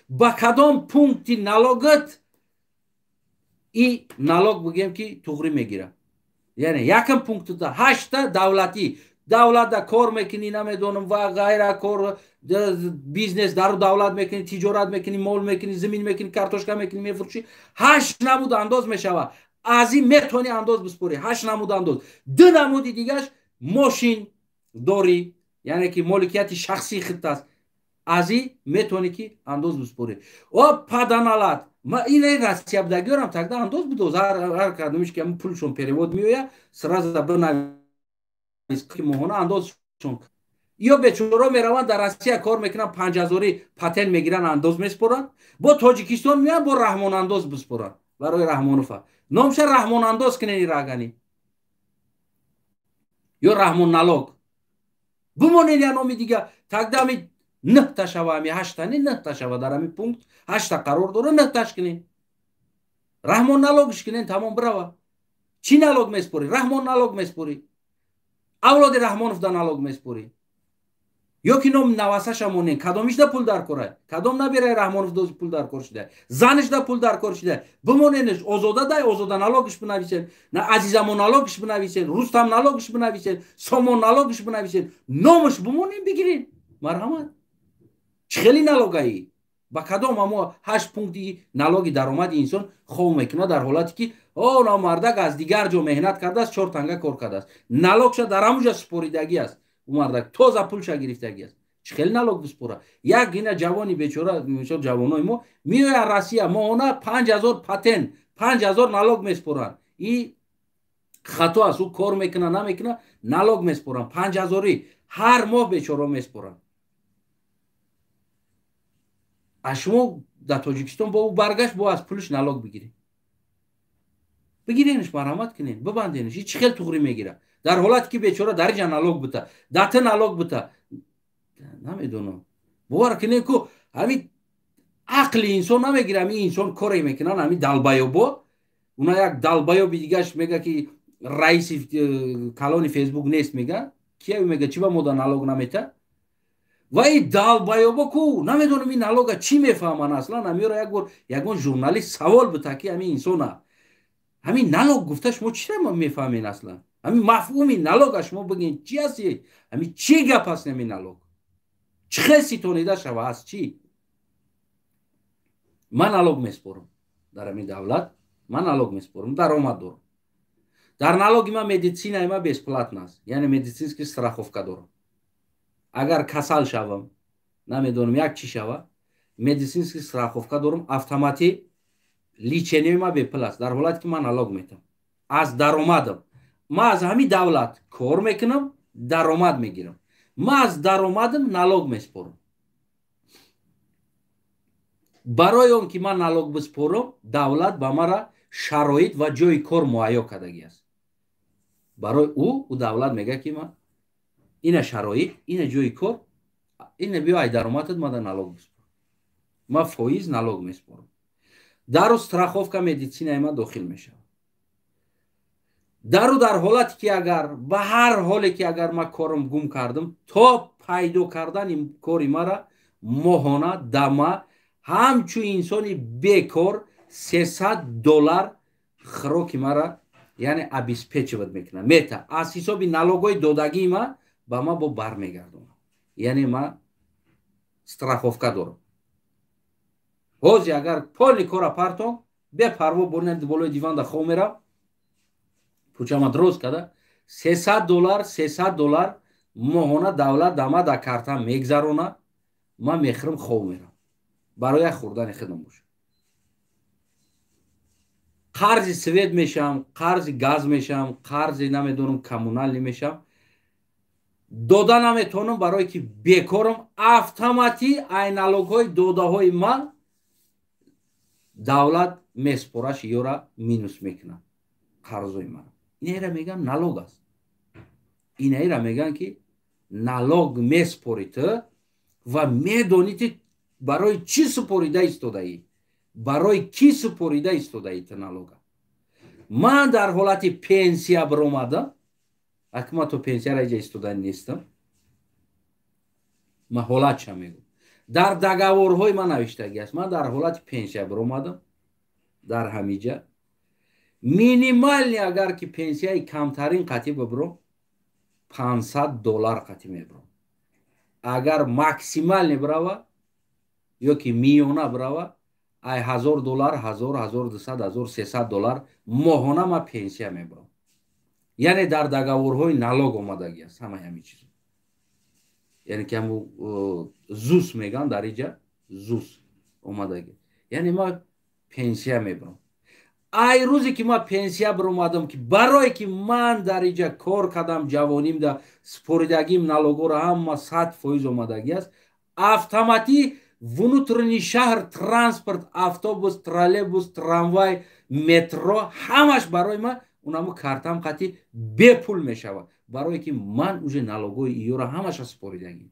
ба кадом пункти налогат и налог бигем ки туғрӣ мегирад? Яъне якм пунктта ҳашта давлатӣ, давлатда кор мекунӣ, намедонам, ва ғайра, кор, бизнес дару давлат мекунӣ, тиҷорат мекунӣ, мол мекунӣ, зимин мекунӣ, картошка мекунӣ, мефурӯшӣ, ҳашт намуд андоз мешавад. Аз ин метавонӣ андоз биспорӣ, ҳашт намуд андоз. Ду намуди дигаш мошин дорӣ, яъне ки моликияти шахсии худт аст, аз ин метавонӣ ки андоз биспорӣ. О паданалат, ма ина Россия будагиёрам, тогда андоз бидоз. Ҳар кадомиш ки пулшон перевод меояд, сразу бинавис ки моҳона андозшон. Ё бечоро мераванд, дар Россия кор мекунанд, 5000-ӣ патент мегиранд, андоз меспоранд, бо Тоҷикистон меоянд, бо раҳмонандоз биспоранд. Барои Раҳмонова номша раҳмонандоз кунени, рагани ё раҳмон налог бимонед, я номи дига. Тогда ами нӯҳта шава, ами ҳашта не, нӯҳта шава. Дар ами пункт ҳашта қарор дора, нӯҳташ кунен, раҳмон налогш кунен, тамом, бирава. Чӣ налог меспорӣ? Раҳмон налог меспорӣ, авлоди Раҳмонов да налог меспорӣ. Ё ки ном навасаша монен, кадомишда пул дар кора, кадом набираи Раҳмонов дози пул дар кор шуда, занишда пул дар кор шуда, бимоненш. Озода дай, Озода налогиш бинависен, на Азизамо налогиш бинависен, Рустам налогиш бинависен, Сомон налогиш бинависен, номаш бимонен, бигирен, марҳамат. Чӣ хели налогаи? Ба кадом амо ҳашт пункти налоги даромади инсон хов мекунад, дар ҳолате ки о на мардак аз дигар ҷо меҳнат кардааст, чор танга кор кардааст, налогша дар ҳамуҷа супоридагӣ аст, ӯ мардак тоза пулша гирифтагӣ аст? Чӣ хели налог биспора? Як ина ҷавони бечора, мисол, ҷавонои мо меояд Россия, моҳона 5000 патент, 5000 налог меспоранд. И хато аст, ӯ кор мекуна, намекуна, налог меспоранд 5000-ӣ ҳар моҳ, бечора меспоранд. А шумо дар Тоҷикистон бо ӯ баргашт, бо аз пулш налог бигиред, бигиренш, марҳамат кунед, бибанденш. И чӣ хел туғрӣ мегирад, дар ҳолате ки бечора дар иҷа налог бута, дата налог бута? Намедонам, бовар кунед, ку ҳамин ақли инсон намегира. Ҳамин инсон коре мекунанд, ҳамин долбоёбо. Уна як долбоёби дигаш мега, ки раиси калони Фейсбук нест, мега, кия мега, чи ба мода налог намета? Ва и долбоёбо ку намедонам, ин налога чӣ мефаҳманд аслан. Ҳамиёро як бор ягон журналист савол бута, ки ҳамин инсона, ҳамин налог гуфта, шумо чира мефаҳмед аслан? Ҳамин мафҳуми налога шумо бигӯед, чи аст? Ҳамин чӣ гап аст? Ҳамин налог чӣ хел ситонида шава, аз чӣ? Ман налог меспорам дар ҳамин давлат, ман налог меспорам, даромад дорам. Дар налоги ман медицинаи ман бесплатно аст, яъне медицинский страховка дорам. Агар касал шавам, намедонам, як чӣ шава, медицинский страховка дорам, автоматӣ лечение ман бепул аст, дар ҳолате ки ман налог метам аз даромадам. Ман аз ҳамин давлат кор мекунам, даромад мегирам, ман аз даромадам налог меспорам. Барои он ки ман налог биспорам, давлат ба мара шароит ва ҷои кор муҳайё кардагӣ аст. Барои ӯ давлат мегӯяд, ки ман ина шароит, ина ҷои кор, ина биё, ай даромадат мада налог биспор. Ман фоиз налог меспорам, дару страховка медицинаи ман дохил мешавад. Дару дар ҳолате ки агар ба ҳар ҳоле ки агар ман корам гум кардам, то пайдо кардани кори мара моҳона дама ҳамчун инсони бекор 300 доллар хӯроки мара, яъне, обеспечивать мекунам, мета аз ҳисоби налогҳои додагии ма ба ма бо бармегардонам. Яъне ма страховка дорам. Ҳозир агар поли кора партом, бепарво болои диванда хоб мерам, пучама дроз када, 300 доллар, 300 доллар моҳона давлат дама дар карта мегзарона, ман мехӯрам, хоб мерам, барои як хӯрдани худам бошад. Қарзи свет мешавам, қарзи газ мешавам, қарзи, намедонам, коммунальный мешавам, дода наметавонам, барое ки бекорам. Автоматӣ ай налогҳои додаҳои ман давлат меспораш, ёра минус мекунад қарзои ман. Инаира мегӯян налог аст. Инаира мегӯян, ки налог меспорӣ ту ва медонӣ, ти барои чӣ супорида истодаӣ, барои кӣ супорида истодаӣ ту налога. Ман дар ҳолати пенсия биромадам, аки ман то пенсияра иҷа истода нестам, ман ҳолатша мегӯм, дар договорҳои ман навиштагӣ аст. Ман дар ҳолати пенсия биромадам, дар ҳамиҷа минимальный, агар ки пенсияи камтарин қатӣ бибуром, 500 доллар қатӣ мебуром. Агар максимальный бирава ё ки миёна бирава, ай 1000 доллар, 1000, 1200, 1300 доллар моҳона ман пенсия мебурам. Яъне дар договорҳои налог омадагӣ аст ҳамаи ҳамин чиз, яъне ки ҳаму ЗУС мегӯянд, дар иҷа ЗУС омадагӣ. Яъне ман пенсия мебурам. Ай рӯзе ки ман пенсия биромадам, ки барое ки ман дар иҷа кор кардам, ҷавонимда споридагим налогоро ҳама 100% омадагӣ аст, автоматӣ внутренний шаҳр транспорт, автобус, троллейбус, трамвай, метро, ҳамаш барои ман унамо картам қатӣ бепул мешавад, барое ки ман уже налогои иёра ҳамаша споридагӣ.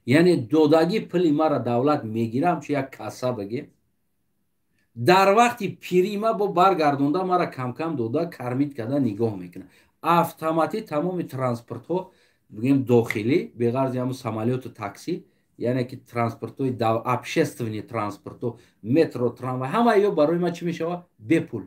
Яъне додагӣ пули мара давлат мегира, ҳамчун як касса бигем, дар вақти пирӣ ма бо баргардонда мара камкам дода, кормить карда нигоҳ мекунад. Автоматӣ тамоми транспортҳо бигем дохилӣ, беғарзи ҳамун самолёту такси, яъне ки транспортҳои общественный транспорту, метро, трамвай, ҳамаи ё барои ман чӣ мешавад? Бепул.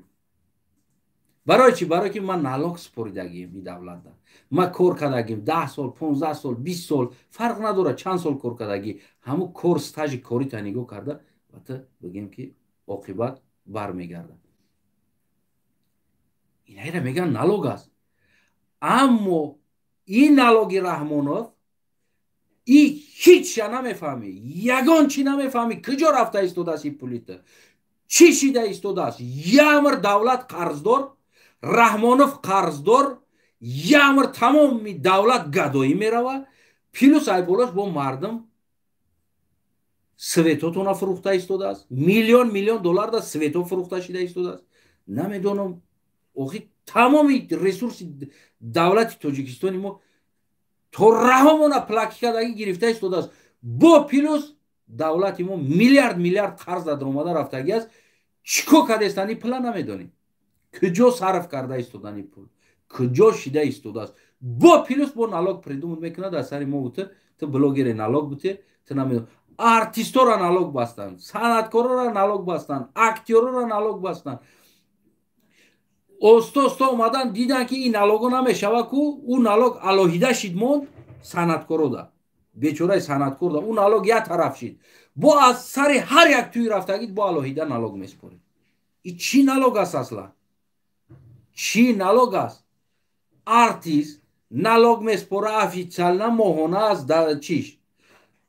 Барои чӣ? Барое ки ман налог супоридагием и давлатда, ман кор кардагим 10 сол, 15 сол, 20 сол, фарқ надорад чанд сол кор кардагӣ, ҳамун кор, стажи корита нигоҳ карда ва ту бигем ки оқибат бармегардад. Инаира мегӯянд налог аст. Аммо ин налоги Раҳмонов и ҳичша намефаҳмӣ, ягон чӣ намефаҳмӣ, куҷо рафта истодааст ин пулита, чӣ шида истодааст. Ямр давлат қарздор, Раҳмонов қарздор, ямр тамоми давлат гадоӣ мерава. Плюс айболош бо мардум светотона фурӯхта истодааст, миллион миллион долларда свето фурӯхта шида истодааст. Намедонам, охи тамоми ресурси давлати Тоҷикистони мо то раҳомона плаки кардагӣ гирифта истодааст. Бо плюс давлати мо миллиард миллиард қарз даромада рафтагӣ аст. Чӣ кор кардастани пула намедонем, куҷо сарф карда истодани пул, куҷо шида истодааст. Бо плюс бо налог придумать мекунад аз сари мо. Ту блогере налог буте, ту намедон, артистора налог бастанд, санъаткорора налог бастанд, актёрора налог бастанд. Оста оста омадан дидан ки ин налого намешава ку, ӯ налог алоҳида шид, монд санъаткорода, бечораи санъаткорда ӯ налог як тараф шид. Бо аз сари ҳар як тӯи рафтагид бо алоҳида налог меспоред. И чӣ налог аст асла? Чӣ налог аст? Артист налог меспора официально моҳона аз чиш,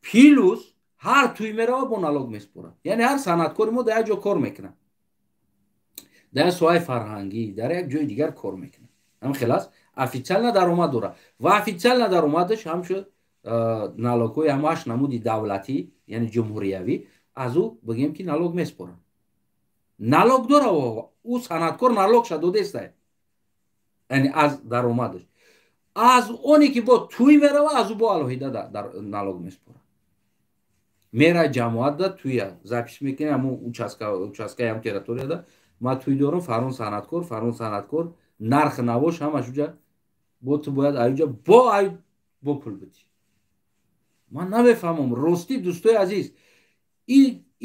плюс ҳар тӯй мерава, бо налог меспорад. Яъне ҳар санъаткори мо дар як ҷо кор мекунад, дар як соҳаи фарҳангӣ, дар як ҷои дигар кор мекунад, ҳам хел аст, официально даромад дорад ва официально даромадаш ҳамчун налогҳои ҳамаш намуди давлатӣ, яъне ҷумҳуриявӣ, аз ӯ бигем ки налог меспорад. Налог дора ӯ санъаткор, налогша додеста, яъне аз даромадаш. Аз оне ки бо тӯй мерава, аз ӯ бо алоҳида налог меспорад. Мера ҷамоатда, тӯя запись мекунӣ, ҳамун участкаи ҳам территорияда ман тӯй дорам, фарон санъаткор, фарон санъаткор, нарх навош ҳамаш уҷа, бо ту бояд аюҷа бо ай бо пул бидӣ. Ман намефаҳмам, ростӣ, дӯстои азиз,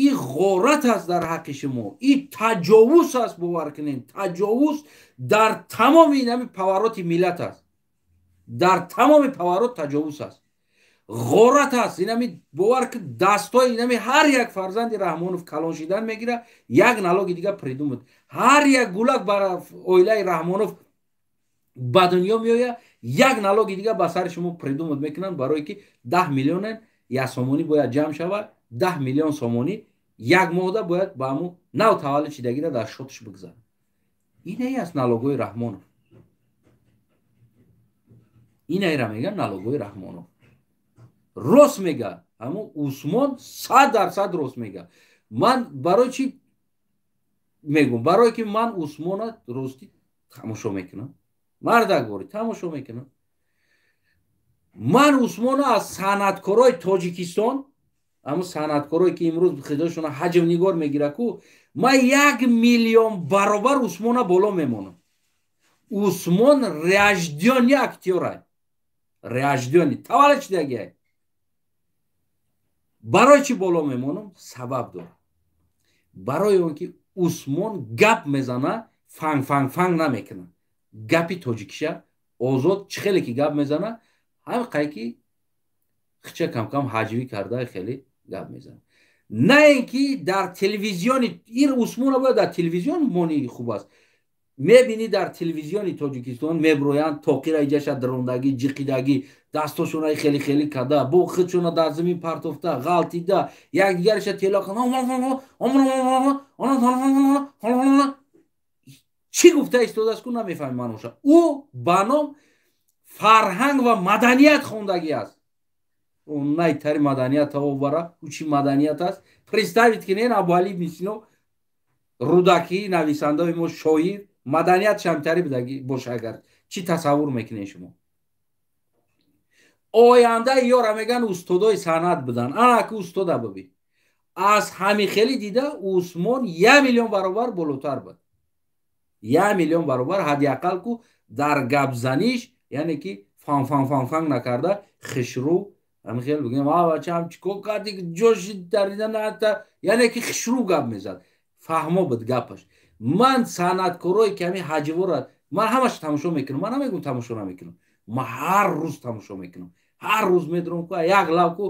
и ғорат аст дар ҳаққи шумо, и таҷовуз аст, бовар кунед, таҷовуз дар тамоми инами повороти миллат аст, дар тамоми поворот таҷовуз аст, ғорат аст. Инами бовар ки дастои инами ҳар як фарзанди Раҳмонов калон шидан мегира, як налоги дига придумать. Ҳар як гулак бар оилаи Раҳмонов ба дунё меояд, як налоги дига ба сари шумо придумать мекунанд, барое ки 10 миллионен як сомонӣ бояд ҷамъ шавад, 10 миллион сомонӣ як моҳда бояд ба ҳамун нав таваллуд шидагира дар шотш бигзарад. Инае аст налогҳои Раҳмонов, инаера мегӯянд налогҳои Раҳмонов. Рост мега ҳамун Усмон, 100% рост мега. Ман барои чӣ мегӯм? Барое ки ман Усмона ростӣ тамошо мекунам, мардакворӣ тамошо мекунам. Ман Усмона аз санъаткорои Тоҷикистон, ҳамун санъаткорое ки имрӯз худошона ҳаҷмнигор мегира ку, ман 1 миллион баробар Усмона боло мемонам. Усмон рождённый актёрай, рождённый, таваллуд шидагиай. Барои чӣ боло мемонам? Сабаб дорад. Барои он ки Усмон гап мезана, фанг фанг фанг намекунад, гапи тоҷикиша озод чӣ хеле ки гап мезана, ҳам қай ки хича камкам ҳаҷвӣ карда хеле гап мезана, на ин ки дар телевизиони ин Усмона бояд дар телевизион мони хуб аст. Мебинӣ, дар телевизиони Тоҷикистон меброянд, тоқира иҷаша дрондагӣ, ҷиқидагӣ, дастошона хеле хеле када, бо худшона дар замин партофта, ғалтида, якдигараша тела. Чӣ гуфта истодааст ку, намефаҳмӣ. Маноша ӯ ба ном фарҳанг ва маданият хондагӣ аст. Найтари маданият бара, ӯ чӣ маданият аст? Представить кинен, Абуали ибни Сино, Рудакӣ, нависандаои мо, шоир, маданият шамтари будаги боша агар, чӣ тасаввур мекунед шумо? Ояндаи ёра меган устодои санъат будан, ана ки устода бибӣ. Аз ҳами хеле дида Усмон 1 миллион баробар болотар буд, 1 миллион баробар ҳадди ақал ку дар гапзаниш, яъне ки Фан фан фан фан накарда, хишрӯ ҳамин хел бигем, а бачаам, чӣ кор кардӣ, ҷоши дарида ната, яъне ки хишрӯ гап мезад, фаҳмо буд гапаш. Ман санъаткорое ки ҳамин ҳаҷвора, ман ҳамаша тамошо мекунам, ман намегӯм тамошо намекунам, ман ҳар рӯз тамошо мекунам, ҳар рӯз медурам ку, як лав ку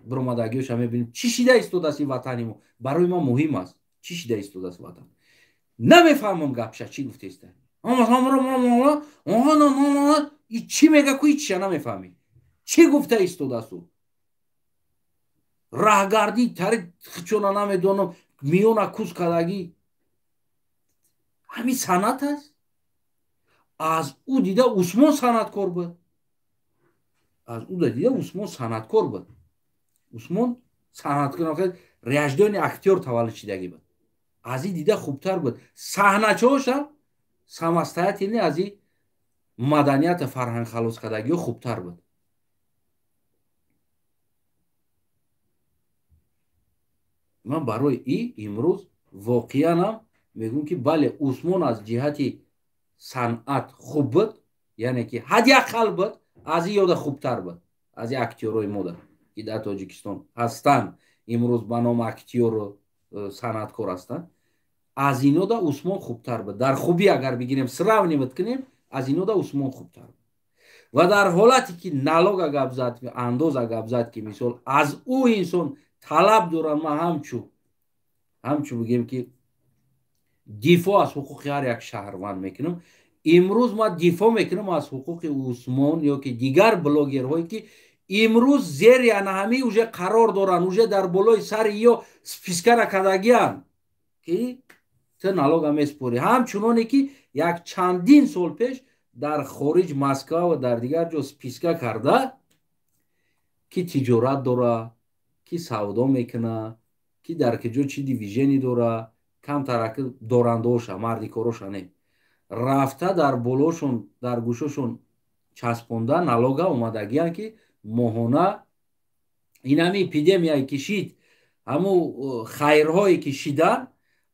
биромадагиёша мебинем, чӣ шида истодааст ин ватани мо. Барои ман муҳим аст, чӣ шида истодааст ватан. Намефаҳмам гапша, чӣ гуфтеста, чӣ мега ку, ҳичша намефаҳмӣ, чӣ гуфта истодааст ӯ. Раҳгардӣ тари хичона намедонам, миёна куз кардагӣ, ҳамин санъат аст? Аз ӯ дида Усмон санъаткор буд, аз ӯ дида Усмон санъаткор буд. Усмон санъаткор, рождённый актёр таваллуд шидагӣ буд, аз ин дида хубтар буд. Саҳначаошам самостоятельно аз ин маданията фарҳанг халос кардагиҳо хубтар буд. Ман барои и имрӯз воқеанам мегӯм, ки бале, Усмон аз ҷиҳати санъат хуб буд, яъне ки ҳадди ақал буд, аз ин ёда хубтар буд, аз ин актёрҳои мода, ки дар Тоҷикистон ҳастанд имрӯз ба номи актёру санъаткор ҳастанд, аз инода Усмон хубтар буд. Дар хубӣ агар бигирем, сравнивать кунем, аз инода Усмон хубтар буд. Ва дар ҳолате ки налога гап зад, андоза гап зад, ки мисол аз ӯ инсон талаб дорам, ман ҳамчу бигем ки дифоъ аз ҳуқуқи ҳар як шаҳрванд мекунам, имрӯз ман дифоъ мекунам аз ҳуқуқи Усмон ё ки дигар блогерҳое, ки имрӯз зери ана ҳамин уже қарор доранд, уже дар болои сари ё спискара кардагианд, ки ту налога месупорӣ. Ҳамчуноне ки як чандин сол пеш дар хориҷ, Москва ва дар дигар ҷо списка карда, ки тиҷорат дора, ки савдо мекуна, ки дар киҷо чӣ движение дора, камтараки дорандаоша, мардикороша не, рафта дар болошон, дар гӯшошон часпонда налога омадагиянд, ки моҳона ин ҳами эпидемияе ки шид, ҳаму хайрҳое ки шидан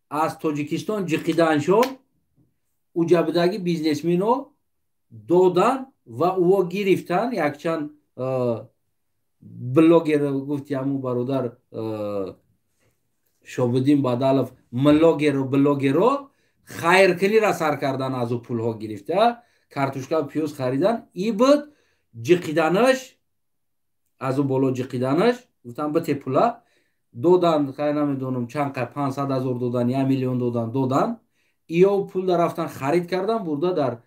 аз Тоҷикистон ҷиқиданшон, уҷабидаги бизнесмено додан ва ӯо гирифтан. Якчанд блогер гуфти, ҳаму бародар Шобиддин Бадалов, млогеру блогеро хайркунира сар кардан, аз ӯ пулҳо гирифта картошка, пиёз харидан. И буд ҷиқиданаш, аз ӯ боло ҷиқиданаш, гуфтан бите пула, додан, хай намедонам чанд, 500 000 додан, 1 миллион додан. Иё пул да рафтан харид кардан, бурда дар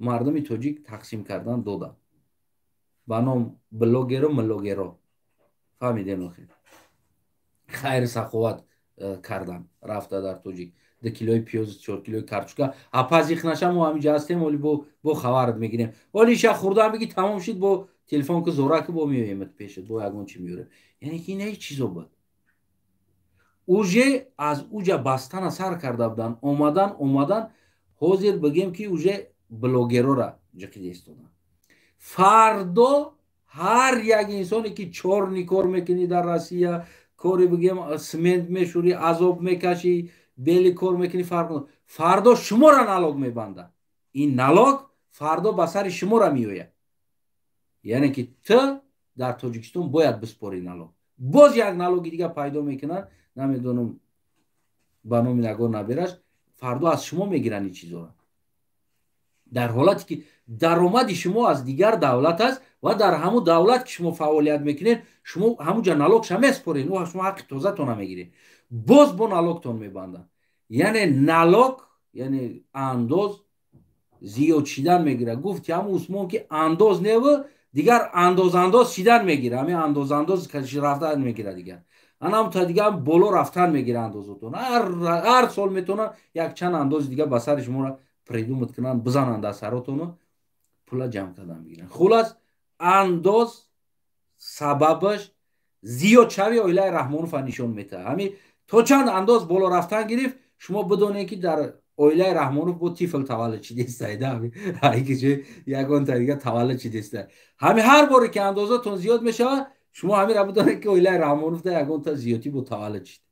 мардуми тоҷик тақсим кардан, додан ба ном блогеру млогеро. Фаҳмидем, охир хайр саховат кардан рафта дар тоҷик 2 килои пиёз, 4 килои картошка. Апазих наша, мо ҳаминҷа ҳастем, оли бо хабарат мегирем, оли ша хурдан биги, тамом шид, бо телефон ки, зора ки, бо меоемат пешат, бо ягон чи меёрем. Яъне ки ина ҳеҷ чизо буд, уже аз уҷа бастана сар карда буданд, омадан, омадан, ҳозир бигем ки уже блогерора ҷиқида истоданд. Фардо ҳар як инсоне ки чёрный кор мекунӣ дар Россия, кори бигем смент мешӯрӣ, азоб мекашӣ, бели кор мекунӣ, фарқ, фардо шуморо налог мебандад. Ин налог фардо ба сари шуморо меояд, яъне ки ту дар Тоҷикистон бояд биспорӣ налог. Боз як налоги дига пайдо мекунанд, намедонам ба номи ягон набераш, фардо аз шумо мегиранд ин чизоро, дар ҳолате ки даромади шумо аз дигар давлат аст ва дар ҳамун давлат ки шумо фаъолият мекунед, шумо ҳамунҷа налогша меспоред, шумо ҳаққи тозатона мегиред, боз бо налогтон мебанданд. Яъне налог, яъне андоз зиёд шидан мегирад. Гуфти ҳамун Усмон ки андоз неву дигар андоз, андоз шидан мегирад, ҳамин андоз, андоз рафтан мегирад, дигар анам та дигар боло рафтан мегирад андозотон. Ҳар сол метавонанд якчанд андози дигар ба сари шуморо придумать кунанд, бизананд дар саротону пула ҷамъ кардан бигиранд. Хулас, андоз сабабаш зиёдшавии оилаи Раҳмонова нишон метаҳад. Ҳамин то чанд андоз боло рафтан гирифт, шумо бидонед, ки дар оилаи Раҳмонов бо тифл таваллуд шидеста, ягонта дига таваллуд шидеста. Ҳами ҳар боре ки андозатон зиёд мешавад, шумо ҳамира бидонед, ки оилаи Раҳмоновда ягонта зиёдтӣ бо таваллуд шид.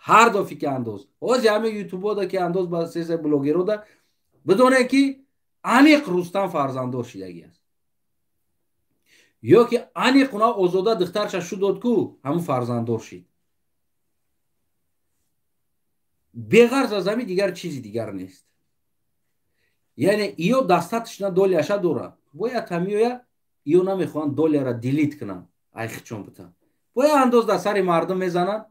Ҳар дафъе ки андоз, ҳозир ҳами ютубода ки андоз ба сесе блогерода, бидонед, ки аниқ Рустам фарзанддор шидагӣ аст. Ё ки аниқ уна Озода духтарша шудод ку, ҳамун фарзанддор шид. Беғарз аз ҳами дигар чизи дигар нест. Яъне иё достаточно доляша дорад, бояд ҳамиёя иё намехоҳанд доляра делить кунанд, айхичон битан. Бояд андоз дар сари мардум мезананд,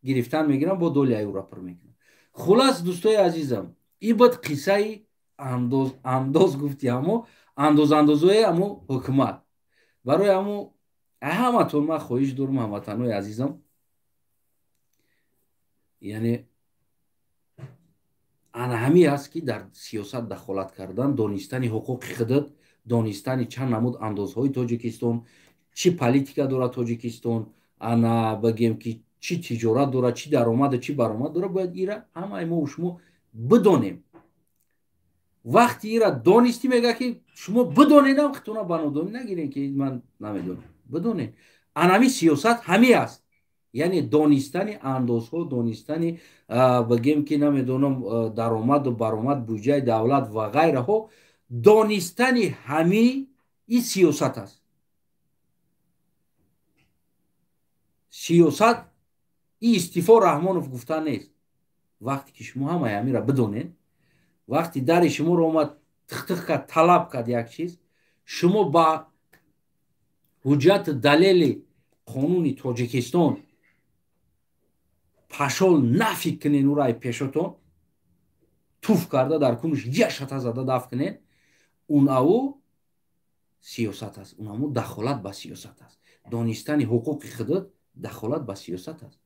гирифтан мегиранд, бо доляи ӯра пур мекунанд. Хулас, дӯстои азизам, ин буд қиссаи андоз. Андоз гуфти, ҳамо андоз, андозҳои ҳамо ҳукумат. Барои ҳамо ҳаматон ман хоҳиш дорам, ҳамватанои азизам, яъне ана ҳамин аст, ки дар сиёсат дахолат кардан, донистани ҳуқуқи худат, донистани чанд намуд андозҳои Тоҷикистон, чӣ политика дорад Тоҷикистон, ана бигем ки чӣ тиҷорат дорад, чӣ даромаду чӣ баромад дорад, бояд ира ҳамаи мо шумо бидонем. Вақти ира донистӣ, мега ки шумо бидонедам, хитона ба нодонӣ нагирем, ки ман намедонам. Бидонед, анами сиёсат ҳамин аст, яъне донистани андозҳо, донистани, бигем ки намедонам, даромаду баромад, буҷаи давлат ва ғайраҳо, донистани ҳамин ин сиёсат аст. Сиёсат ин истифо Раҳмонов гуфта нест. Вақте ки шумо ҳамаи ҳаминра бидонед, вақти дари шуморо омад, тихтих кард, талаб кард як чиз, шумо ба ҳуҷҷату далели қонуни Тоҷикистон пашол нафик кунен, ӯро ай пешотон туф карда, дар кунуш яшата зада даф кунен, он аву сиёсат аст, он аму дахолат ба сиёсат аст. Донистани ҳуқуқи худат дахолат ба сиёсат аст.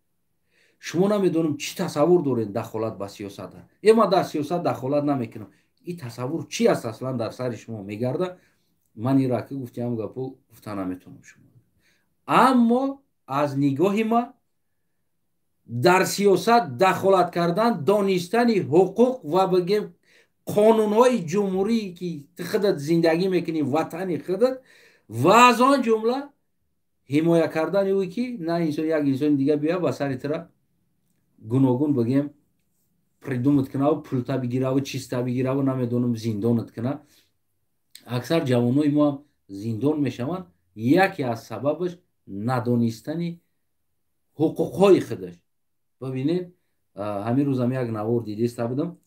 Шумо намедонам чӣ тасаввур доред дахолат ба сиёсат аст. Е, ман дар сиёсат дахолат намекунам, ин тасаввур чи аст аслан дар сари шумо мегарда? Ман ира ки гуфтиам гапо гуфта наметавонам шумо, аммо аз нигоҳи ма дар сиёсат дахолат кардан донистани ҳуқуқ ва бигем қонунҳои ҷумҳурие ки ту худат зиндагӣ мекунӣ, ватани худат, ва аз он ҷумла ҳимоя кардани ӯ, ки на инсон як инсони дига биёя ба сари тура гуногун бигем придумать кунаву пулта бигираву чиста бигираву намедонам зиндонат куна. Аксар ҷавонои мо ҳам зиндон мешаванд, яке аз сабабаш надонистани ҳуқуқҳои худаш. Бибинед, ҳамин рӯзам як навор дидиста будам,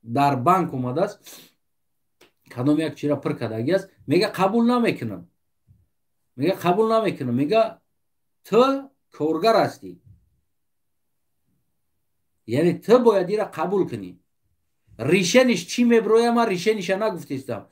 дар банк омадааст, кадом як чира пир кардагӣ аст, мега қабул намекунам, мега қабул намекунам, мега ту коргар ҳастӣ, яъне ту бояд ира қабул кунӣ. Решение ш чӣ мебироя, ман решение ша нагуфтестам.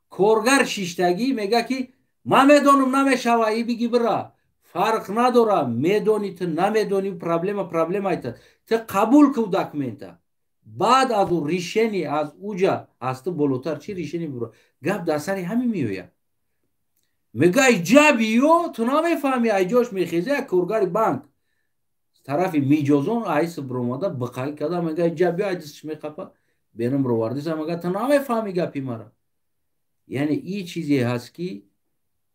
Коргар шиштагӣ мега ки ман медонам, намешава, и биги бира, фарқ надора, медонӣ ту намедонӣ, проблема проблема айта, ту қабул ку документа. Баъд аз ӯ решение аз уҷа аз ту болотар чӣ решение бибура? Гап дар сари ҳамин меояд. Мега иҷа биё, ту намефаҳмӣ, айҷош мехеза як коргари банк тарафи миҷозон айс биромада биқаги карда, мега иҷа биё, айдисш меқапа, берун бировардиса, мега ту намефаҳмӣ гапи мара. Яъне ин чизе ҳаст, ки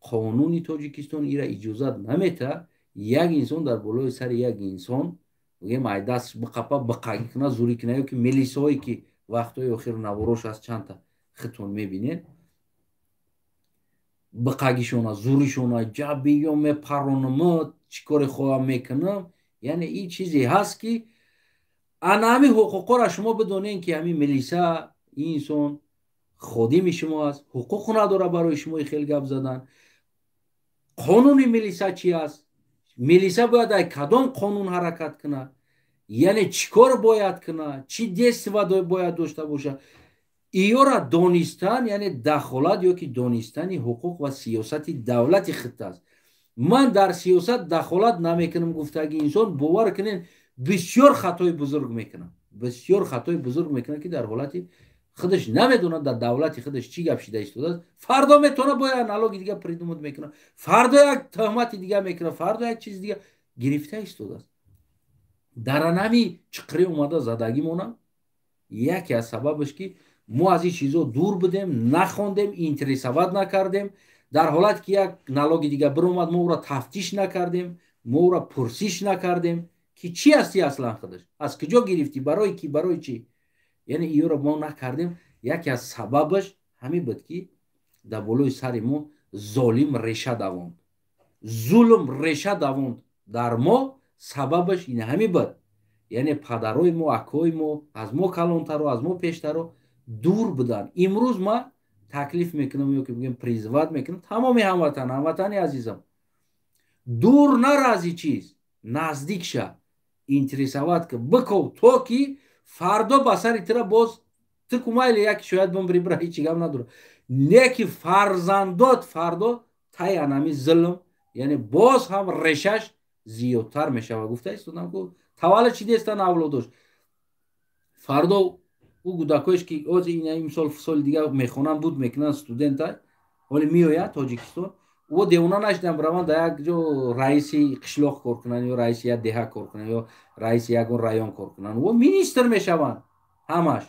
қонуни Тоҷикистон ира иҷозат наметаҳад, як инсон дар болои сари як инсон бигем ай даст биқапа, биқаги куна, зурӣ куна, ё ки милисҳое ки вақтҳои охир наворош аст, чандта худтон мебинед, биқагишона, зуришона, ҷабиё мепаронам, чӣ коре хоҳам мекунам. Яъне ин чизе ҳаст, ки ана ҳамин ҳуқуқҳоро шумо бидонед, ки ҳамин милиса ин инсон ходими шумо аст, ҳуқуқ надорад барои шумо хел гап задан. Қонуни милиса чи аст? Милиса бояд ай кадом қонун ҳаракат кунад, яъне чӣ кор бояд кунад, чӣ действия бояд дошта бошад, иёра донистан, яъне дахолат ё ки донистани ҳуқуқ ва сиёсати давлати худт аст. Ман дар сиёсат дахолат намекунам гуфтаги инсон, бовар кунед, бисёр хатои бузург мекунад, бисёр хатои бузург мекунад, ки дар ҳолати худаш намедонад дар давлати худаш чӣ гап шида истодааст. Фардо метавонад бо як налоги дига придумать мекунад, фардо як тӯҳмати дига мекунад, фардо як чизи дига гирифта истодааст. Дар анами чиқрӣ омада задагӣ монам, яке аз сабабаш ки мо аз ин чизо дур будем, нахондем, интересовать накардем. Дар ҳолате ки як налоги дига биромад, мо ӯро тафтиш накардем, мо ӯро пурсиш накардем, ки чӣ ҳасти аслан худаш, аз куҷо гирифтӣ, барои ки, барои чӣ, яъне иёро мо накардем. Яке аз сабабаш ҳамин буд, ки дар болои сари мо Золим реша давонд, зулм реша давонд дар мо. Сабабаш ин ҳами буд, яъне падарои мо, акои мо аз мо калонтаро, аз мо пештаро дур буданд. Имрӯз ман таклиф мекунам ё ки бигем, призвать мекунам тамоми ҳамватан, ҳамватани азизам, дур нара аз и чиз, наздик ша, интересовать ка, биков, то ки фардо ба сари тира боз ту кумайли як шояд бимбири, бира, ҳечи гап надора, не ки фарзандот фардо тай анами зулм, яъне боз ҳам решаш зиёдтар мешавад. Гуфта истодам ку, таваллуд шидестан авлодош, фардо ӯ кӯдакоеш ки ози имсол, соли дигар мехонанд, буд мекунанд, студента ҳоли меояд Тоҷикистон, ӯ девона нашидан бираванд дар як ҷо раиси қишлоқ кор кунанд ё раиси як деҳа кор кунанд ё раиси ягон район кор кунанд. Ӯ министр мешаванд ҳамаш.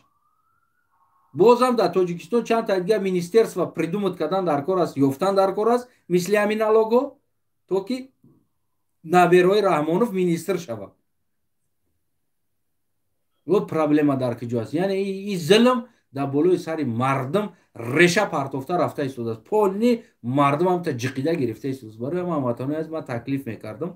Бозам дар Тоҷикистон чанд та дигар министерства придумать кардан дар кор аст, ёфтан дар кор аст, мисли ҳамин налого, то ки наберои Раҳмонов министр шавад. Ӯ проблема дар куҷо аст? Яъне и зулм дар болои сари мардум реша партофта рафта истодааст, полни мардум ҳамта ҷиқида гирифта истодааст. Барои ҳама ҳамватанои аз ман таклиф мекардам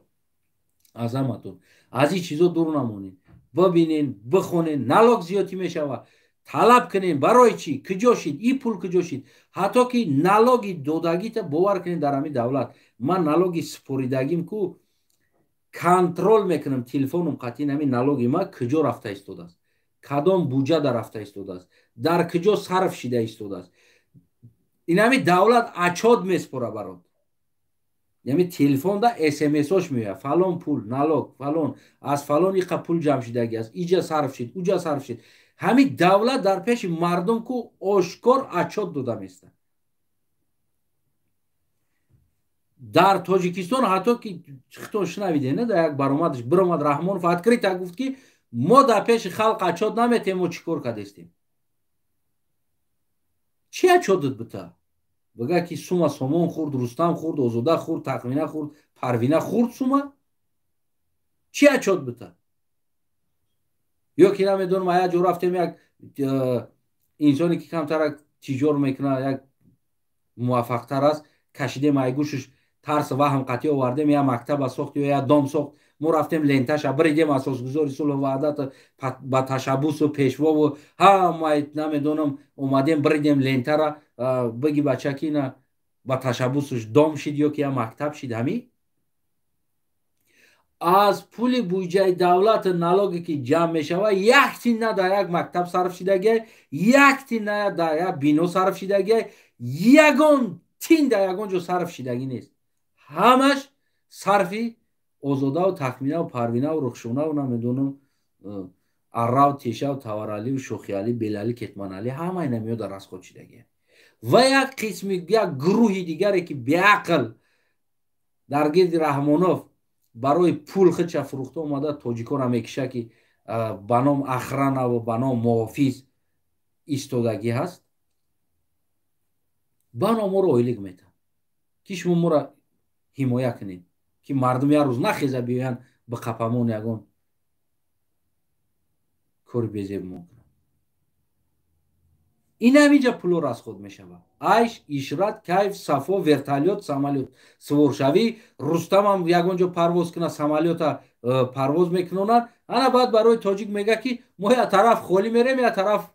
аз ҳаматон: аз ин чизо дур намонед, бибинен, бихонен. Налог зиёдтӣ мешавад, талаб кунем: барои чӣ, куҷо шид и пул, куҷо шид? Ҳатто ки налоги додагита, бовар кунед, дар ҳамин давлат ман налоги супоридагим ку контроль мекунам, телефоном қатъин, ҳамин налоги ма куҷо рафта истодааст, кадом буҷада рафта истодааст, дар куҷо сарф шида истодааст. Ин ҳами давлат отчёт меспора барот. Яъне телефонда смсош меояд: фалон пул, налог фалон, аз фалон иқа пул ҷамъ шидагӣ аст, иҷа сарф шид, уҷа сарф шид. Ҳамин давлат дар пеши мардум ку ошкор отчёт дода местад. Дар Тоҷикистон ҳатто ки хитон шунавиде, дар як баромадаш биромад Раҳмонов, открыто гуфт, ки мо дар пеши халқ отчёт наметем, мо чӣ кор кардестем. Чӣ отчётат бита? Бага ки сума Сомон хӯрд, Рустам хӯрд, Озода хӯрд, Тахмина хӯрд, Парвина хӯрд сума. Чӣ отчёт бита? Ё ки намедонам, як ҷо рафтем, як инсоне ки камтарак тиҷор мекунад, як муваффақтар аст, кашидем айгӯшаш, тарс ваҳм қатъӣ овардем, як мактаба сохт ё як дом сохт, мо рафтем, ленташа биридем, асосгузори сулҳу ваҳдат ба ташаббусу пешвову ҳамаи намедонам, омадем, биридем лентара. Биги бача ки ина ба ташаббусуш дом шид ё ки як мактаб шид. Ҳамин аз пули буҷаи давлату налоге ки ҷамъ мешавад, як тин на дар як мактаб сарф шидагиай, як тин на дар як бино сарф шидагиай, ягон тин дар ягон ҷо сарф шидагӣ нест. Ҳамаш сарфи Озодаву Тахминаву Парвинаву Рухшонаву намедонам, аррав, тешав, Тавараливу Шохиалӣ, Белалӣ, Кетманалӣ, ҳама ина меояд расход шидагия. Ва як қисми, як гурӯҳи дигаре ки беақл дар гирди Раҳмонов барои пул худша фурӯхта омада, тоҷиконро мекиша, ки ба ном охранаву ба ном муҳофиз истодагӣ ҳаст, ба номоро ойлик метаҳад, ки шумо моро ҳимоя кунед, ки мардум як рӯз нахеза биёянд ба қапамон, ягон кори безебмон кунанд. Ин ҳаминҷа пуло расход мешавад: айш, ишрат, кайф, сафо, вертолёт, самолёт суворшавӣ. Рустамам ягон ҷо парвоз кунад, самолёта парвоз мекунонанд. Ана баъд барои тоҷик мега, ки мо як тараф холӣ мерем, як тараф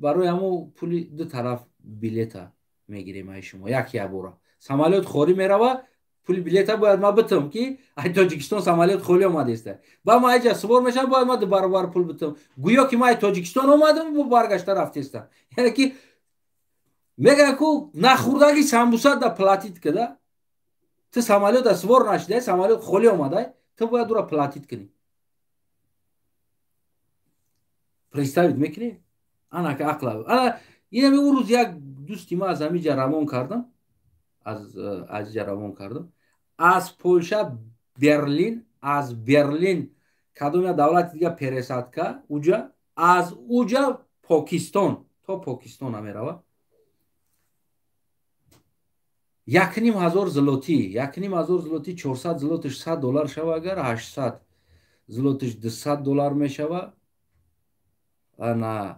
барои ҳамо пули ду тараф билета мегирем ай шумо. Як якбора самолёт холӣ мерава, пули билета бояд ма битам, ки ай Тоҷикистон самолёт холӣ омадеста, ба ма айҷа сувор мешавам, бояд ма ду баробар пул битам, гӯё ки ма ай Тоҷикистон омадам, бо баргашта рафтестам. Яъне ки мегӯян ку нахӯрдаги самбуса да платить када. Ту самолёта сувор нашидай, самолёт холӣ омадай, ту бояд ура платить кунӣ. Представить мекунӣ? Анака ақла. Ана инами ӯ рӯз як дӯсти ма аз ҳамиҷа равон кардам, аз иҷа равон кардам, аз Полша Берлин, аз Берлин кадом як давлати дига, пересадка уҷа, аз уҷа Покистон, то Покистона мерава, 1500 злоти. 1500 злоти, 400 злотиш 100 доллар шава, агар 800 злотиш 200 доллар мешава, ана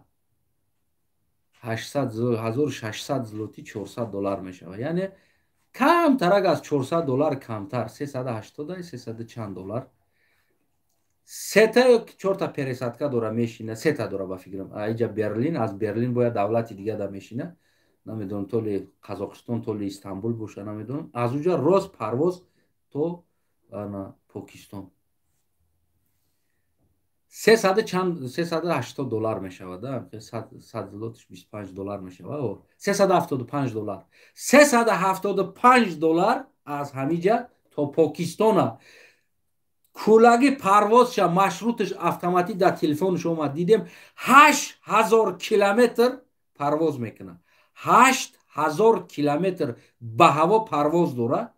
800, 1600 злоти 400 доллар мешава, яъне Камтарак аз $400 камтар, 380, 300 чанд доллар. Сета ё чорта пересадка дора мешина, сета дора ба фикрам. Аиҷа Берлин, аз Берлин бояд давлати дига да мешина. Намедонам, то ли Қазоқистон, то ли Истанбул боша, намедонам. Аз уҷа рост парвоз то Покистон. Сесаду чанд, $380 мешавад, сад злотиш $25 мешавад. $375. $375 аз ҳамиҷа то Покистона. Кулаги парвозша, маршруташ автоматик дар телефонш омад, дидем 8000 километр парвоз мекунад. 8000 километр ба ҳаво парвоз дора,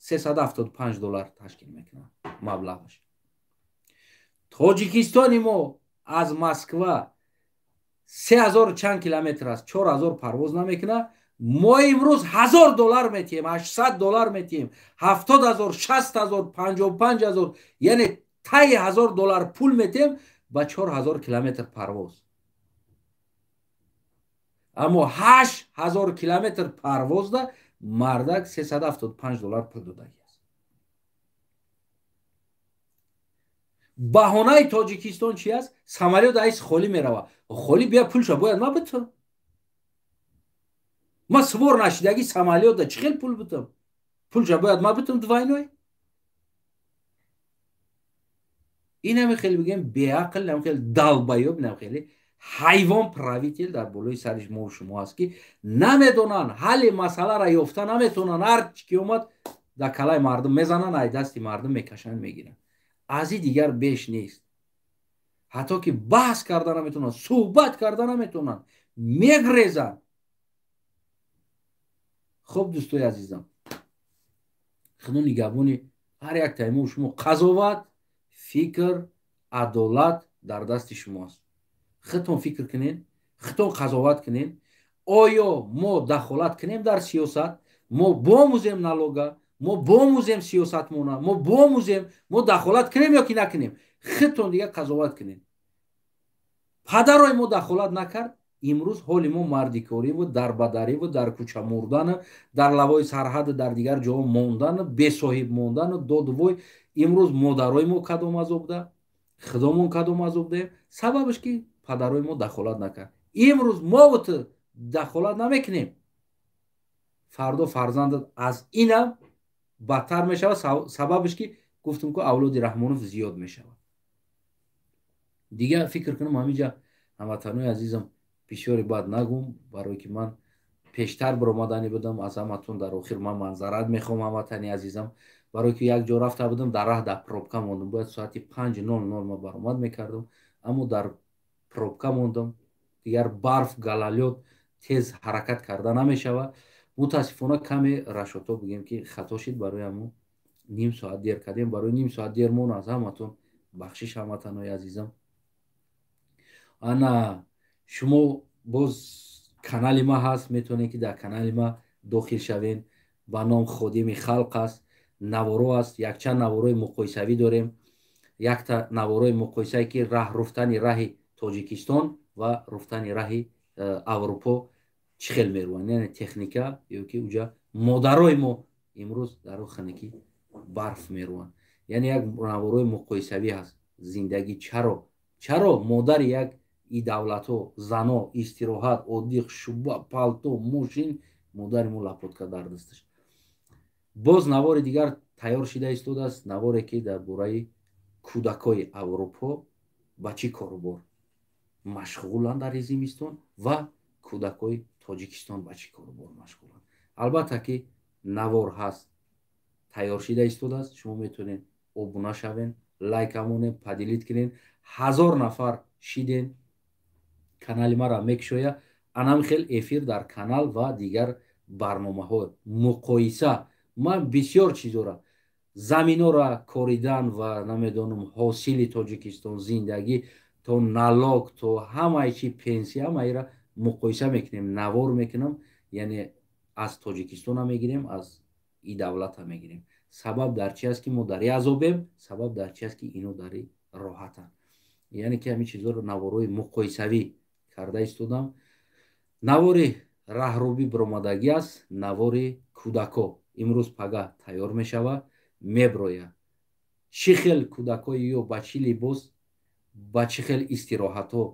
$375 ташкил мекунад маблағаш. Тоҷикистони мо аз Москва 3000 чанд километр аст, 4000 парвоз намекунад. Мо имрӯз $1000 метиҳем, $800 метиҳем, 70 000, 60 000, 55 000, яъне таи $1000 пул метиҳем ба 4000 километр парвоз. Аммо 8000 километр парвозда мардак $375 пул додагӣ аст. Баҳонаи Тоҷикистон чи аст? Самолёт айс холӣ мерава. Холӣ бия пулша бояд ма битам. Ма сувор нашидаги самолётда чӣ хел пул битам? Пулша бояд ма битам двойной? Инами хеле бигем беақл, инами хеле долбоёб, инами хеле ҳайвон правитель дар болои сариш мо шумо аст, ки намедонанд, ҳалли масъаларо ёфта наметавонанд. Ҳар чӣ ки омад дар калаи мардум мезананд, ай дасти мардум мекашанд, мегиранд. Аз ин дигар беш нест. Ҳатто ки баҳс карда наметавонанд, суҳбат карда наметавонанд, мегрезанд. Хуб, дӯстои азизам, Худо нигаҳбони ҳар як тайму шумо. Қазоват, фикр, адолат дар дасти шумо аст. Худтон фикр кунед, худтон қазоват кунед. Оё мо дахолат кунем дар сиёсат? Мо бомӯзем налога, мо бомӯзем сиёсатмона, мо бомӯзем, мо дахолат кунем ё ки накунем? Худтон дига қазоват кунед. Падарои мо дахолат накард, имрӯз ҳоли мо мардикориву дарбадариву дар кӯча мурдану дар лавои сарҳаду дар дигар ҷоҳо мондану бесоҳиб мондану додувой. Имрӯз модарои мо кадом азобда, худомон кадом азобдаем? Сабабаш ки падарои мо дахолат накард. Имрӯз мову ту дахолат намекунем, фардо фарзандат аз инам бадтар мешавад. Сабабаш ки гуфтум ку авлоди Раҳмонов зиёд мешавад. Дигар фикр кунам ҳаминҷа ҳамватанои азизам, бисёре бад нагум, барое ки ман пештар баромадани будам аз ҳаматон. Дар охир ман манзарат мехоҳам, ҳамватани азизам, барое ки як ҷо рафта будам, дар раҳ дар пробка мондам. Бояд соати 5:00 ман баромад мекардам, аммо дар пробка мондам. Дигар барф, галалёд, тез ҳаракат карда намешавад. Мутаассифона каме рашото бигем ки хато шид, барои ҳамун ним соат дер кардем. Барои ним соат дер мон аз ҳаматон бахшиш, ҳамватанои азизам. Ана шумо боз канали ма ҳаст, метавонед ки дар канали ма дохил шавен. Ба ном Ходими халқ аст, наворо аст, якчанд наворои муқоисавӣ дорем. Якта наворои муқоисае ки раҳ руфтани раҳи Тоҷикистон ва руфтани раҳи Аврупо чӣ хел мерӯянд, яъне техника ё ки уҷа модарои мо имрӯз дар ханики барф мерӯянд. Яъне як наворои муқоисавӣ ҳаст. Зиндагӣ чаро модари як и давлатҳо, зано истироҳат, оддиқ, шуба, палто, мошин, модари мо лапотка дар дасташ. Боз навори дигар тайёр шида истодааст, наворе ки дар бораи кӯдакои Аврупо ба чӣ корубор машғуланд дар зимистон ва кӯдакои Тоҷикистон ба чӣ корубор машғуланд. Албатта ки навор ҳаст, тайёр шида истодааст. Шумо метавонед обуна шавен, лайк амонед, поделить кунед. 1000 нафар шиден, канали маро мекушоя. Анам хел эфир дар канал ва дигар барномаҳо муқоиса. Ман бисёр чизора, заминора коридан ва намедонам ҳосили Тоҷикистон, зиндагӣ то налог то ҳамаи чи, пенсия, ҳамаира муқоиса мекунем, навор мекунам. Яъне аз Тоҷикистона мегирем, аз и давлата мегирем. Сабаб дар чи аст ки мо дар азобем, сабаб дар чи аст ки ино дар роҳатанд. Яъне ки ҳамин чизоро наворои муқоисавӣ карда истодам. Навори раҳрубӣ баромадагӣ аст, навори кӯдако. Имрӯз пага тайёр мешава, меброя. Чӣ хел кӯдакҳои ё ба чӣ либос, ба чӣ хел истироҳатҳо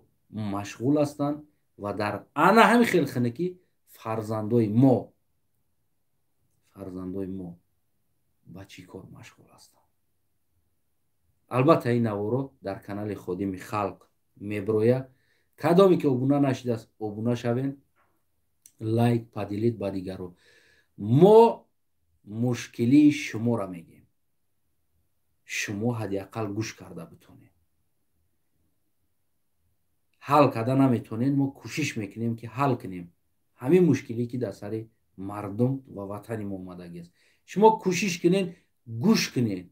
машғул ҳастанд ва дар ана ҳамин хел хинакӣ фарзандои мо ба чӣ кор машғул ҳастанд. Албатта, ин наворо дар канали Ходими Халқ меброя. Кадоме ки обуна нашидааст, обуна шавен, лайк, поделить ба дигаро. Мо мушкилии шуморо мегӯем, шумо ҳадди ақал гӯш карда битонед. Ҳал карда наметонед, мо кӯшиш мекунем, ки ҳал кунем ҳамин мушкилие, ки дар сари мардум ва ватани мо омадагиаст. Шумо кӯшиш кунед, гӯш кунед,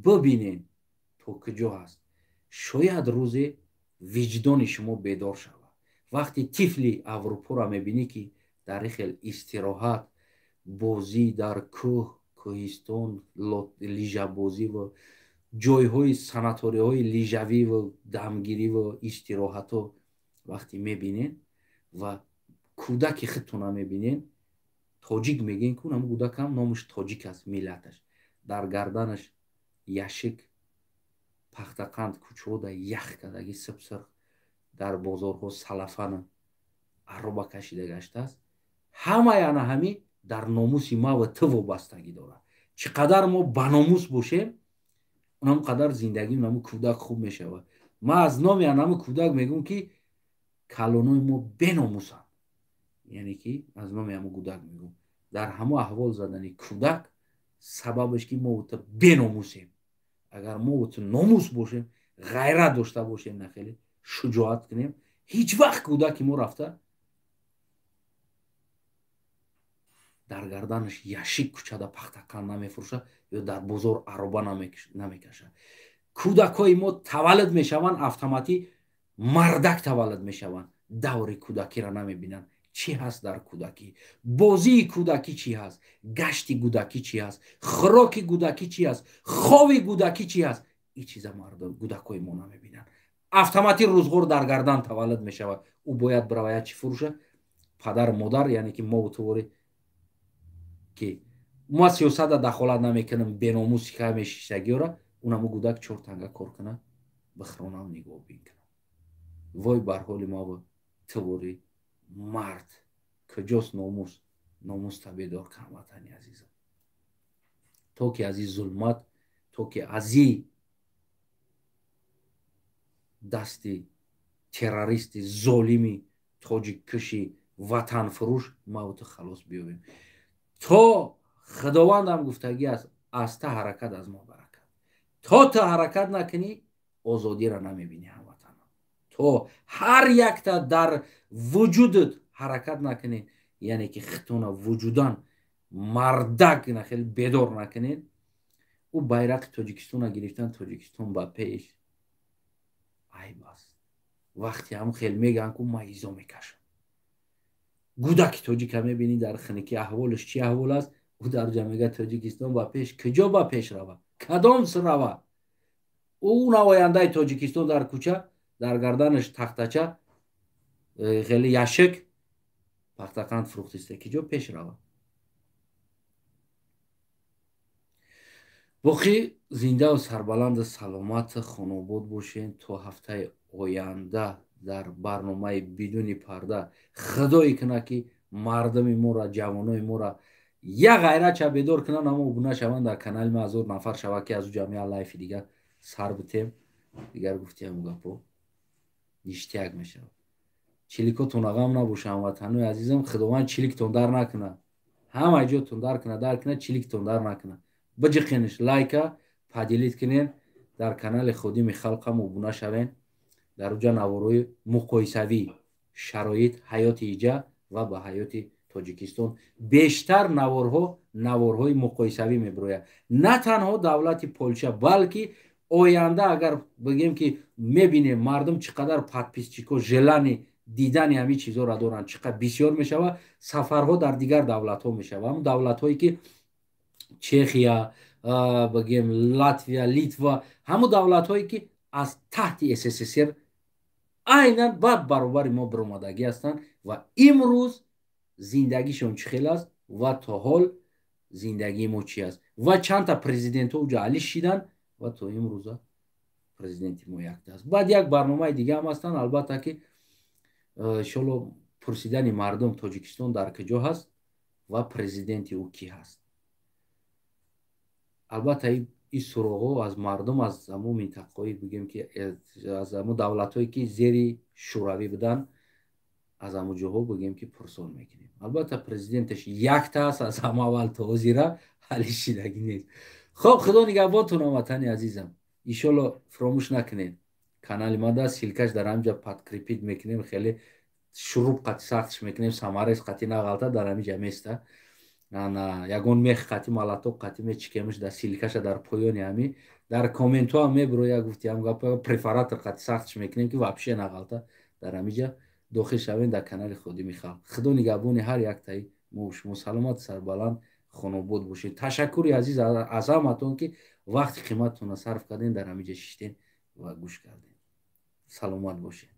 бибинед, то куҷо ҳаст. Шояд рӯзе виҷдони шумо бедор шавад. Вақте тифли Аврупоро мебинӣ, ки дар ин хел истироҳат, бозӣ дар кӯҳ, кӯҳистон, лижабозӣ ва ҷойҳои санаторияҳои лижавӣ ва дамгирӣ ва истироҳатҳо вақте мебинед ва кӯдаки худтона мебинед, тоҷик мегӯен, ку ҳамун кӯдакам номаш тоҷик аст, миллаташ дар гарданаш яшик пахтақанд, кӯчода ях кардаги, сибсирх, дар бозорҳо салафана ароба кашида гаштааст. Ҳамаи ана ҳамин дар номуси ма ва ту вобастагӣ дорад. Чӣ қадар мо баномус бошем, унам қадар зиндагии унаму кӯдак хуб мешавад. Ман аз номи анаму кӯдак мегӯм, ки калонои мо беномусанд, яъне ки аз номи ҳаму кӯдак мегӯм, дар ҳамо аҳвол задани кӯдак сабабаш, ки мо ту беномусем. Агар мо ту номус бошем, ғайрат дошта бошем, нахеле шуҷоат кунем, ҳеҷ вақт кӯдаки мо рафта дар гарданаш яшик кӯчада пахтақанд намефурӯшад ё дар бозор ароба намекашад. Кӯдакҳои мо таваллуд мешаванд, автоматӣ мардак таваллуд мешаванд, даври кӯдакиро намебинанд. Чӣ ҳаст дар кӯдакӣ? Бозии кӯдакӣ чӣ ҳаст? Гашти кӯдакӣ чӣ ҳаст? Хӯроки кӯдакӣ чӣ ҳаст? Хови кӯдакӣ чӣ ҳаст? Ин чиза мардум, кӯдакҳои мо намебинанд. Автоматӣ рӯзғор дар гардан таваллуд мешавад, ӯ бояд биравая чӣ фурӯшад? Падар модар, яъне ки мо туворӣ, ки ма сиёсата дахолат намекунам, беномуси ка мешиштагиёра, унаму кӯдак чор танга кор кунад, бихронам, нигоҳбин кунад. Вой бар ҳоли маву туворӣ мард, куҷост номус? Номуста бедор кун, ватани азизам, то ки аз ин зулмат, то ки аз ин дасти террористи золими тоҷиккуши ватанфурӯш маву ту халос биёбем. То Худовандам гуфтагӣ аст, аз та ҳаракат, аз мо баракат. То ту ҳаракат накунӣ, озодиро намебинӣ, ҳамватанам. То ҳар якта дар вуҷудат ҳаракат накунед, яъне ки хитона вуҷудан мардак нахел бедор накунед, ӯ байрақи Тоҷикистона гирифтан, Тоҷикистон ба пеш, айб аст. Вақте ҳам хел мегӯянд, ку ман изо мекашам. Гӯдаки тоҷика мебинӣ, дар хинакӣ аҳволаш чӣ аҳвол аст, ӯ дар ҷа мега Тоҷикистон ба пеш. Куҷо ба пеш рава? Кадом рава? Ӯ навояндаи Тоҷикистон дар кӯча дар гарданаш тахтача, хеле яшик пахтақанд фурӯхтиста, куҷо пеш рава? Боқӣ зиндаву сарбаланду саломату хонобод бошед то ҳафтаи оянда дар барномаи «Бидуни парда». Худое кунад, ки мардуми моро, ҷавонои моро як ғайратча бедор кунанд, аммо обуна шаванд дар канали ма, 1000 нафар шавад, ки аз ӯ ҷамъия лайфи дигар сар битем. Дигар гуфтиам, гапо ништяк мешавад. Чиликотон ғам набоша, ҳамватанои азизам. Худованд чиликтон дар накунад, ҳама ҷотон дар кунад, дар кунад, чиликтон дар накунад. Биҷиқенш лайка, поделить кунен, дар канали Ходими Халқам обуна шавен. Дар уҷа наворои муқоисавӣ шароит ҳаёти иҷа ва ба ҳаёти Тоҷикистон, бештар наворҳо, наворҳои муқоисавӣ мебирояд. На танҳо давлати Полша, балки оянда агар бигем, ки мебинем, мардум чӣ қадар подписчико желание дидани ҳамин чизҳоро доранд, чӣ қадр бисёр мешавад, сафарҳо дар дигар давлатҳо мешавад. Ҳамн давлатҳое ки Чехия, бигем, Латвия, Литва, ҳамун давлатҳое ки аз таҳти СССР айнан баъд баробари мо биромадагӣ ҳастанд ва имрӯз зиндагишон чӣ хел аст ва то ҳол Зиндагии мо чи аст? Ва чандта президентҳо уҷа алиш шидан ва то имрӯза президенти мо якта аст. Баъд як барномаи дига ҳам ҳастанд, албатта, ки иншолло пурсидани мардум: Тоҷикистон дар куҷо ҳаст ва президенти ӯ кӣ ҳаст? Албатта, ин суроғҳо аз мардум, аз ҳамун минтақаҳои, бигем ки, аз ҳамун давлатҳое, ки зери Шӯравӣ буданд, аз ҳамун ҷоҳо, бигем ки, пурсон мекунем. Албатта, президенташ якта аст, аз ҳама аввал то ҳозира ҳалли шидагӣ нест. Хоб, Худо нигаҳбонтон, ҳамватани азизам. Иншолло, фуромӯш накунед, канали мада ссылка ш дар ҳамҷа подкрепить мекунем, хеле шуруп қати сахтш мекунем, саморез қати нағалта, дар ҳамиҷа места. Ягон мех қати, молоток қати мечикемш дар ссылка ша, дар поёни ҳами, дар комментҳо ҳам мебироя. Гуфтиам гап, перфоратор қати сахтш мекунем, ки вообще нағалта. Дар ҳамиҷа дохил шавем дар канали Ходими халқ. Худо нигаҳбони ҳар яктаи мо, шумо. Саломат, сарбаланд, хонобод бошед. Ташаккури азиз аз ҳаматон, ки вақти қиматтонро сарф кардем, дар ҳамиҷа шиштем ва гӯш кардем. Саломат бошед.